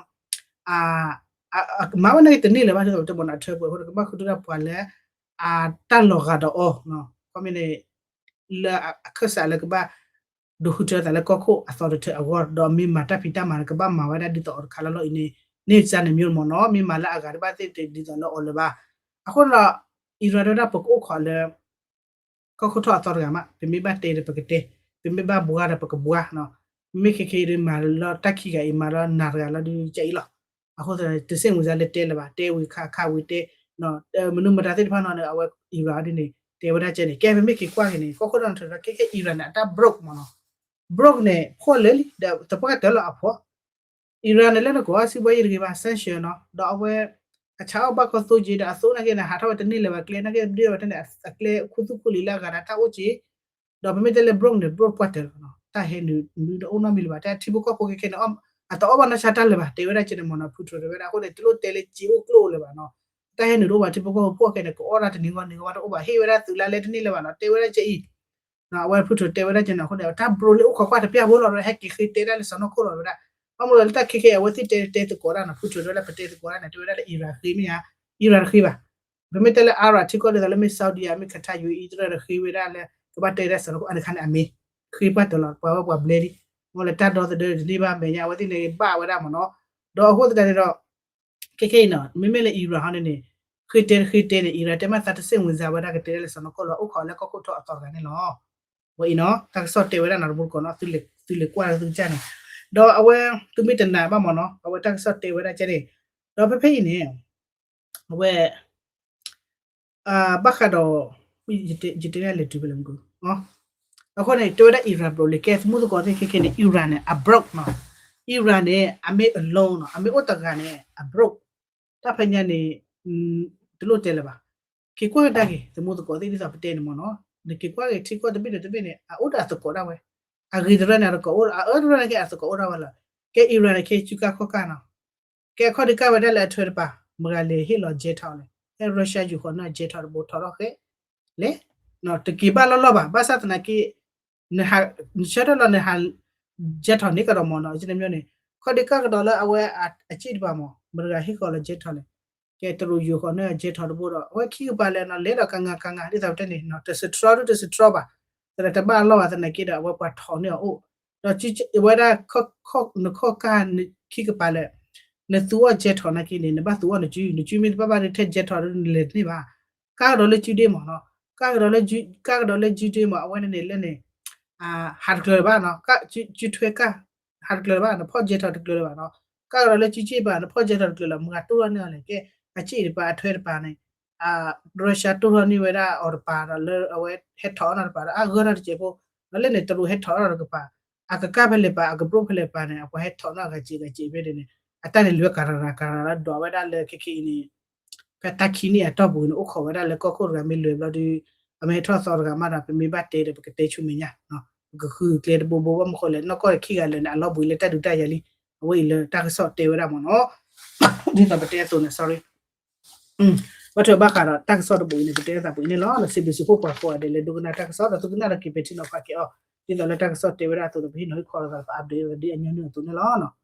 မၤဝဲန့ၣ်တန့ၢ်လၢၤဘၣ် ဒ်သိးပတဲမ့ၢ်နီၤ အထၢပှဲၤအဃိန့ၣ် ကဘၣ်ဃုထၢဒၣ်ပှၤလၢ တၢ်လီၤဂာ်ဒီးအီၤ ခီမ့ၢ်န့ၣ် လၢအခၢၣ်စးလၢကဘၣ် ဒိးဃုထၢသးလၢကီၢ်ခိၣ်အသီတထၢအဂီၢ် ဒီးမ့ၢ်မၤတၢ်ဖံးတၢ်မၤန့ၣ် ကဘၣ်မၤဝဲဒၣ်ဒ်သိးအီၤတခါလၢလီၢ်အံၤန့ၣ် န့ၢ်စၢ်န့ၣ်မ့ၢ်မ့ၢ်နီၤ မ့ၢ်မၤလၢအဂၤတဘၣ်သ့ၣ်တဒ်သိးလၢအီၤလၢၤဘၣ်. အဃိန့ၣ်ဒီး Iran တဲဝဲဒၣ်ပကအိၣ်ခိးလၢ ကီၢ်ခိၣ်ထီၣ်အသီတဂၤမး ပမ့ၢ်ဘၣ်တဲဒီးပကတဲ, ပမ့ၢ်ဘၣ်ဘှါဒီးပကဘှါ, မ့မ့ၢ်ခဲခဲအံၤဒီးမၤလီၤတၢ်ခံဂၤအံၤ မၤလီၤနၤတဂၤလီၤဒုးကဲအံၤလီၤ. အဃိသတးန့ၣ် တဆ့ၣ်မုၢ်စါလၢတဲလၢၤဘၣ်, တဲဝံၤခါခါဝံၤတဲ, မနုၤမတၤသ့ၣ်တဖၣ်နီၤန့ၣ် အဝဲ Iran ဒ်န့ၣ် တဲဝဲဒၣ်ကဲန့ၣ် ကဲပမ့ၢ်က့ၤကွၢ်က့ၤန့ၣ် ကီၢ်ခိၣ်ထီၣ်နထၢဒီး ခဲခဲ Iran န့ၣ် အတၢ် broke မ့ၢ်နီၤ, broke န့ၣ် ဖှီၣ်လၢာ်လံ ဒီးသပှၢ်ကတၢၢ်လီၤအဖှီၣ် Iran န့ၣ် လၢနကိးအီၤစံးဘွဲအံၤတဂ့ၤဘၣ် sanction နီၤ, ဒီးအဝဲ အဆါအီၣ်ဘၣ်ခီသိက့ၤ ဒီးအသိနာ်က့န့ၣ် ဟးထီၣ်ဝဲတန့ၢ်လၢၤဘၣ် ကျဲနာ်က့ ဒ်ဝဲတဲန့ၣ် အကျဲခူသူၣ်ခူလံၤလၢအဂၤဒီးတၢ်အိၣ်က့ၤ, ဒီးပမ့ၢ်တဲလၢ broke န့ၣ် broke ပှၢ်တၢၢ်လီၤနီၤ, တၢ်ဟဲနုာ်နုာ်တအိၣ်နီတမံၤလၢၤဘၣ်, တၢ်ထံဖိကီၢ်ဖိခဲခဲန့ၣ် အတအီၣ်ဘၣ်နီၢ်ဆါတၢ်လၢၤဘၣ် တဲဝဲဒၣ်ကဲန့ၣ်မ့ၢ်နီၤ, ဖုထြိးတဲဝဲဒၣ်အဃိန့ၣ် တလိၣ်တဲလၢက့ၤအိၣ်ကျိၣ်အိၣ်လၢၤဘၣ်နီၤ, တၢ်ဟဲနုာ်တအိၣ်ဘၣ် ထံဖိကီၢ်ဖိဖှီၣ်ခဲန့ၣ် ကအိၣ်ဒၣ်တနံၤဂီၢ်နံၤဂီၢ်ဘၣ်တအိၣ်ဘၣ် ဟ့ၣ်ဝဲဒၣ်သုးလါလဲတန့ၢ်လၢၤဘၣ်နီၤ တဲဝဲဒၣ်ကဲအံၤ အဝဲဖုထြိးတဲဝဲဒၣ်ကဲန့ၣ်အဃိန့ၣ် တၢ် broke လၢအိၣ်ခိးကွၢ်တပျၢ်ဖိလီၤ ဟဲက့ၤဃ့တဲဒၣ်လၢစီၤနီၢ်ခိၣ်လီၤဝဲဒၣ်, ဘၣ်မနုၤလၢတၢ်ခဲခဲအံၤ အဝဲသ့ၣ်တဲတဲသကိးဒၣ်နီၤ, ဖုထြိးတဲဝဲဒၣ်ပတဲသကိးဒၣ်န့ၣ် တဲဝဲဒၣ်လၢ Iran ဃ့မ့ၢ်ဧါ, Iran တဃ့ဘၣ်, ပမ့ၢ်တဲလၢ Arab ထံကီၢ်ဒ်သိးလၢမ့ၢ် Saudi မ့ၢ် Qatar ယူၤ အံၤတရၢၣ်တဃ့ဝဲဒၣ်လၢ ကဘၣ်တဲဒၣ်စီၤနီၢ်ခိၣ် အန့ၣ်ခါန့ၣ် အမ့ၢ် ဃ့ပှၢ်တၢၢ်လီၤ ပှၤဝဲပှၤဘျဲလံ, မ့ၢ်လၢတၢ်ဒီသဒၢတန့ၢ်ဘၣ်မဲာ်ညါ အဝဲသ့ၣ်န့ၣ်ဘၣ်ဝဲဒၣ်မ့ၢ်နီၤ, ဒီးအဃိသတးန့ၣ်ဒီး ခဲခဲအံၤနီၤ မ့မ့ၢ်လၢ Iran ဟီန့ၣ်န့ၣ် ဃ့တဲတဃ့တဲန့ၣ် Iran တဲမ့ၢ်သးတဆ့ၣ်မုၢ်စါဝဲဒၣ်ကတဲဒၣ်လၢစီၤနီၢ်ခိၣ်လီၤ အိၣ်ခိးလၢကီၢ်ခိၣ်ထီၣ်အသီတဂၤန့ၣ်လီၤ, ဝဲအံၤနီၤ တၢ်ကစီၣ်တဲဝဲဒၣ်နီၤ တဘိတကိးနီၤ သုလဲၤကွၢ်လၢသုကစၢ်န့ၣ်, ဒီးအဝဲ သုမ့ၢ်တနာ်ဘၣ်မ့ၢ်နီၤ အဝဲတၢ်ကစီၣ်တဲဝဲဒၣ်ကဲန့ၣ်, ဒီးဖဲဖဲအံၤန့ၣ် အဝဲ ဘၣ်ဃးဒီး ယတဲလဲၤတုၤဖဲလဲၣ်မူက အဃိန့ၣ် တဲဝဲဒၣ် Iran broke လံ ကဲသမူသကိးသ့ၣ်ခဲခဲန့ၣ် Iran န့ၣ် အ broke နီၤ, Iran န့ၣ် အမ့ၢ် alone နီၤ အမ့ၢ်အိၣ်တဂၤန့ၣ် အ broke တၢ်ဖဲညါန့ၣ် တလိၣ်တဲလၢၤဘၣ်, က့ၤကွၢ်ကဒါက့ၤ သမူသကိးသ့ၣ်ဒ်သိးပတဲန့ၣ်မ့ၢ်နီၤ, နက့ၤကွၢ်က့ၤထံကီၢ်တဘ့ၣ်ဒီးတဘ့ၣ်န့ၣ် အအိၣ်ဒီးအသကိးဒၣ်ဝဲ, အဂ့ၤတရၢၢ်န့ၣ် အသကိးအိၣ် အအၢတရၢၢ်န့ၣ်က့ အသကိးအိၣ်ဒၣ်ဝဲလီၤ, ကဲ Iran န့ၣ် ကဲစုကါခီၣ်ကါနီၤ ကဲအခီၣ်ဒံးကၢ်ဝဲဒၣ်လၢအထွဲတပၤ မတၤဂၤလဲၤဟ့ၣ်လီၤ jet ထီၣ်လဲၣ်, ဟဲ Russia ယူၤဃီၤန့ၢ် jet ထီၣ်တဘိထီၣ်ထီၣ်ဃဲလဲၣ်, တက့ၤဘၣ်လီၢ်လီၢ်ဘၣ်, ဘၣ်ဆၣ်သနာ်က့ နဆၢထၢၣ်လီၤနဟး jet ထီၣ်န့ၢ်ကဒီးမ့ၢ်နီၤ, န့ၣ် ခီၣ်ဒံးကၢ်ကဒီးလၢအဝဲအစ့ၣ်တပၤမ့ၢ် မတၤဂၤဟ့ၣ်ဃီၤလီၤ jet ထီၣ်လဲၣ်, ကဲတရူးယူၤဃီၤန့ၢ် jet ထီၣ်တဘိဒီး အဝဲခံကပၤလဲၣ်နီၤ လဲၤဒီးကငါကငါ ဒ်သိးပတဲန့ၣ် တစထြီဒုတစထြီဘၣ်, သရၣ်တဘၣ်လီၢ်ဘၣ်သနာ်က့ဒီး အဝဲပှၤထီၣ်န့ၢ်အီၤအိၣ်, ဒီးဝဲဒၣ် နခီၣ်ကါခံကပၤလဲၣ်, နသူအီၤ jet ထီၣ်နာ်က့န့ၣ် နဘၣ်သူအီၤနစု, နစုမ့ၢ်တဘၣ်ဘၣ်ဒီးထဲ jet ထီၣ်ဒီးနလဲၤတန့ၢ်ဘၣ်, ကါကဒီးလၢစုဒ့မ့ၢ်နီၤ, ကါကဒီးလၢစုဒ့မ့ၢ် အဝဲန့ၣ်န့ၣ်လၢန့ၣ် ဟးတကျၢၤလၢၤဘၣ်နီၤ, စုထွဲကါ ဟးတကျၢၤလၢၤဘၣ်, နဖီၣ် jet ထီၣ်တကျၢၤလၢၤဘၣ်နီၤ, ကါကဒီးလၢစုစ့ၣ်ပၤ နဖီၣ် jet ထီၣ်တကျၢၤလၢၤ မတၤဂၤတိၢ်ထီၣ်န့ၢ်အီၤလဲၣ်, ကဲ အစ့ၣ်တပၤအထွဲတပၤန့ၣ် Russia တိၢ်ထီၣ်န့ၢ်ဝဲဒၣ်အီၤတပၤဒီး လၢအဝဲဟဲထီၣ်အီၤနီတပၤဒီး အဂၢၢ်ထီၣ်တစဲးဖိ, ဒီးလၢန့ၣ် တရူးဟဲထီၣ်အီၤတကပၤ, အကကၢ်ဖဲလဲၣ်ပၤ အကဘြိၣ်ဖဲလဲၣ်ပၤန့ၣ် အပှၤဟဲထီၣ်နီၢ်ဂၤစဲးဂၤစဲးဖဲန့ၣ်န့ၣ် အတၢ်န့ၣ်လဲၤဝဲကရၤရၤကရၤလၢဒွးဝဲဒၣ်လၢခဲခဲအံၤန့ၣ် ဖဲတၢ်ခံနံၣ်အတီၢ်ပူၤန့ၣ် အိၣ်ခိးဝဲဒၣ်လၢကီၢ်ခိၣ်တဂၤမ့ၢ်လဲၤဘျီဒီး အမ့ၢ်ဟဲထီၣ်သီတဂၤမးဒီး ပမ့ၢ်ဘၣ်တဲဒီး ပကတဲဆူမဲာ်ညါ, ပကဃုကျဲတဘိဘိ ဘၣ်မနုၤဃိလဲၣ် နီၢ်ကီၢ်ခံဂၤလၢာ်န့ၣ် အလီၤဘှံးလၢတၢ်ဒုးတၢ်ယၤလံ, အဝဲအံၤလၢတၢ်ကစီၣ်တဲဝဲဒၣ်မ့ၢ်နီၤ, ဒ်သိးပတဲအသိးန့ၣ် sorry ဘၣ်ထွဲဘၣ်ဃးဒီးတၢ်ကစီၣ်တဘိအံၤန့ၣ် ပတဲသးပူၤအံၤန့ၣ်လီၤ. စံးဘျုးစံးဖှိၣ်ပှၤကိးဂၤဒဲးလၢဒိကနၣ်တၢ်ကစီၣ်ဒီး သုကနၣ်ဒီးက့ၤပဲာ်ထံနီၤဖးက့ၤအီၤ, ဒ်သိးလၢတၢ်ကစီၣ်တဲဝဲဒၣ်အသိးဒီး ပဟ့ၣ်နီၤဟ့ၣ်ခီလိာ်သးဒီး ပ update ဒ်အညီနုၢ်အသိးန့ၣ်လီၤ.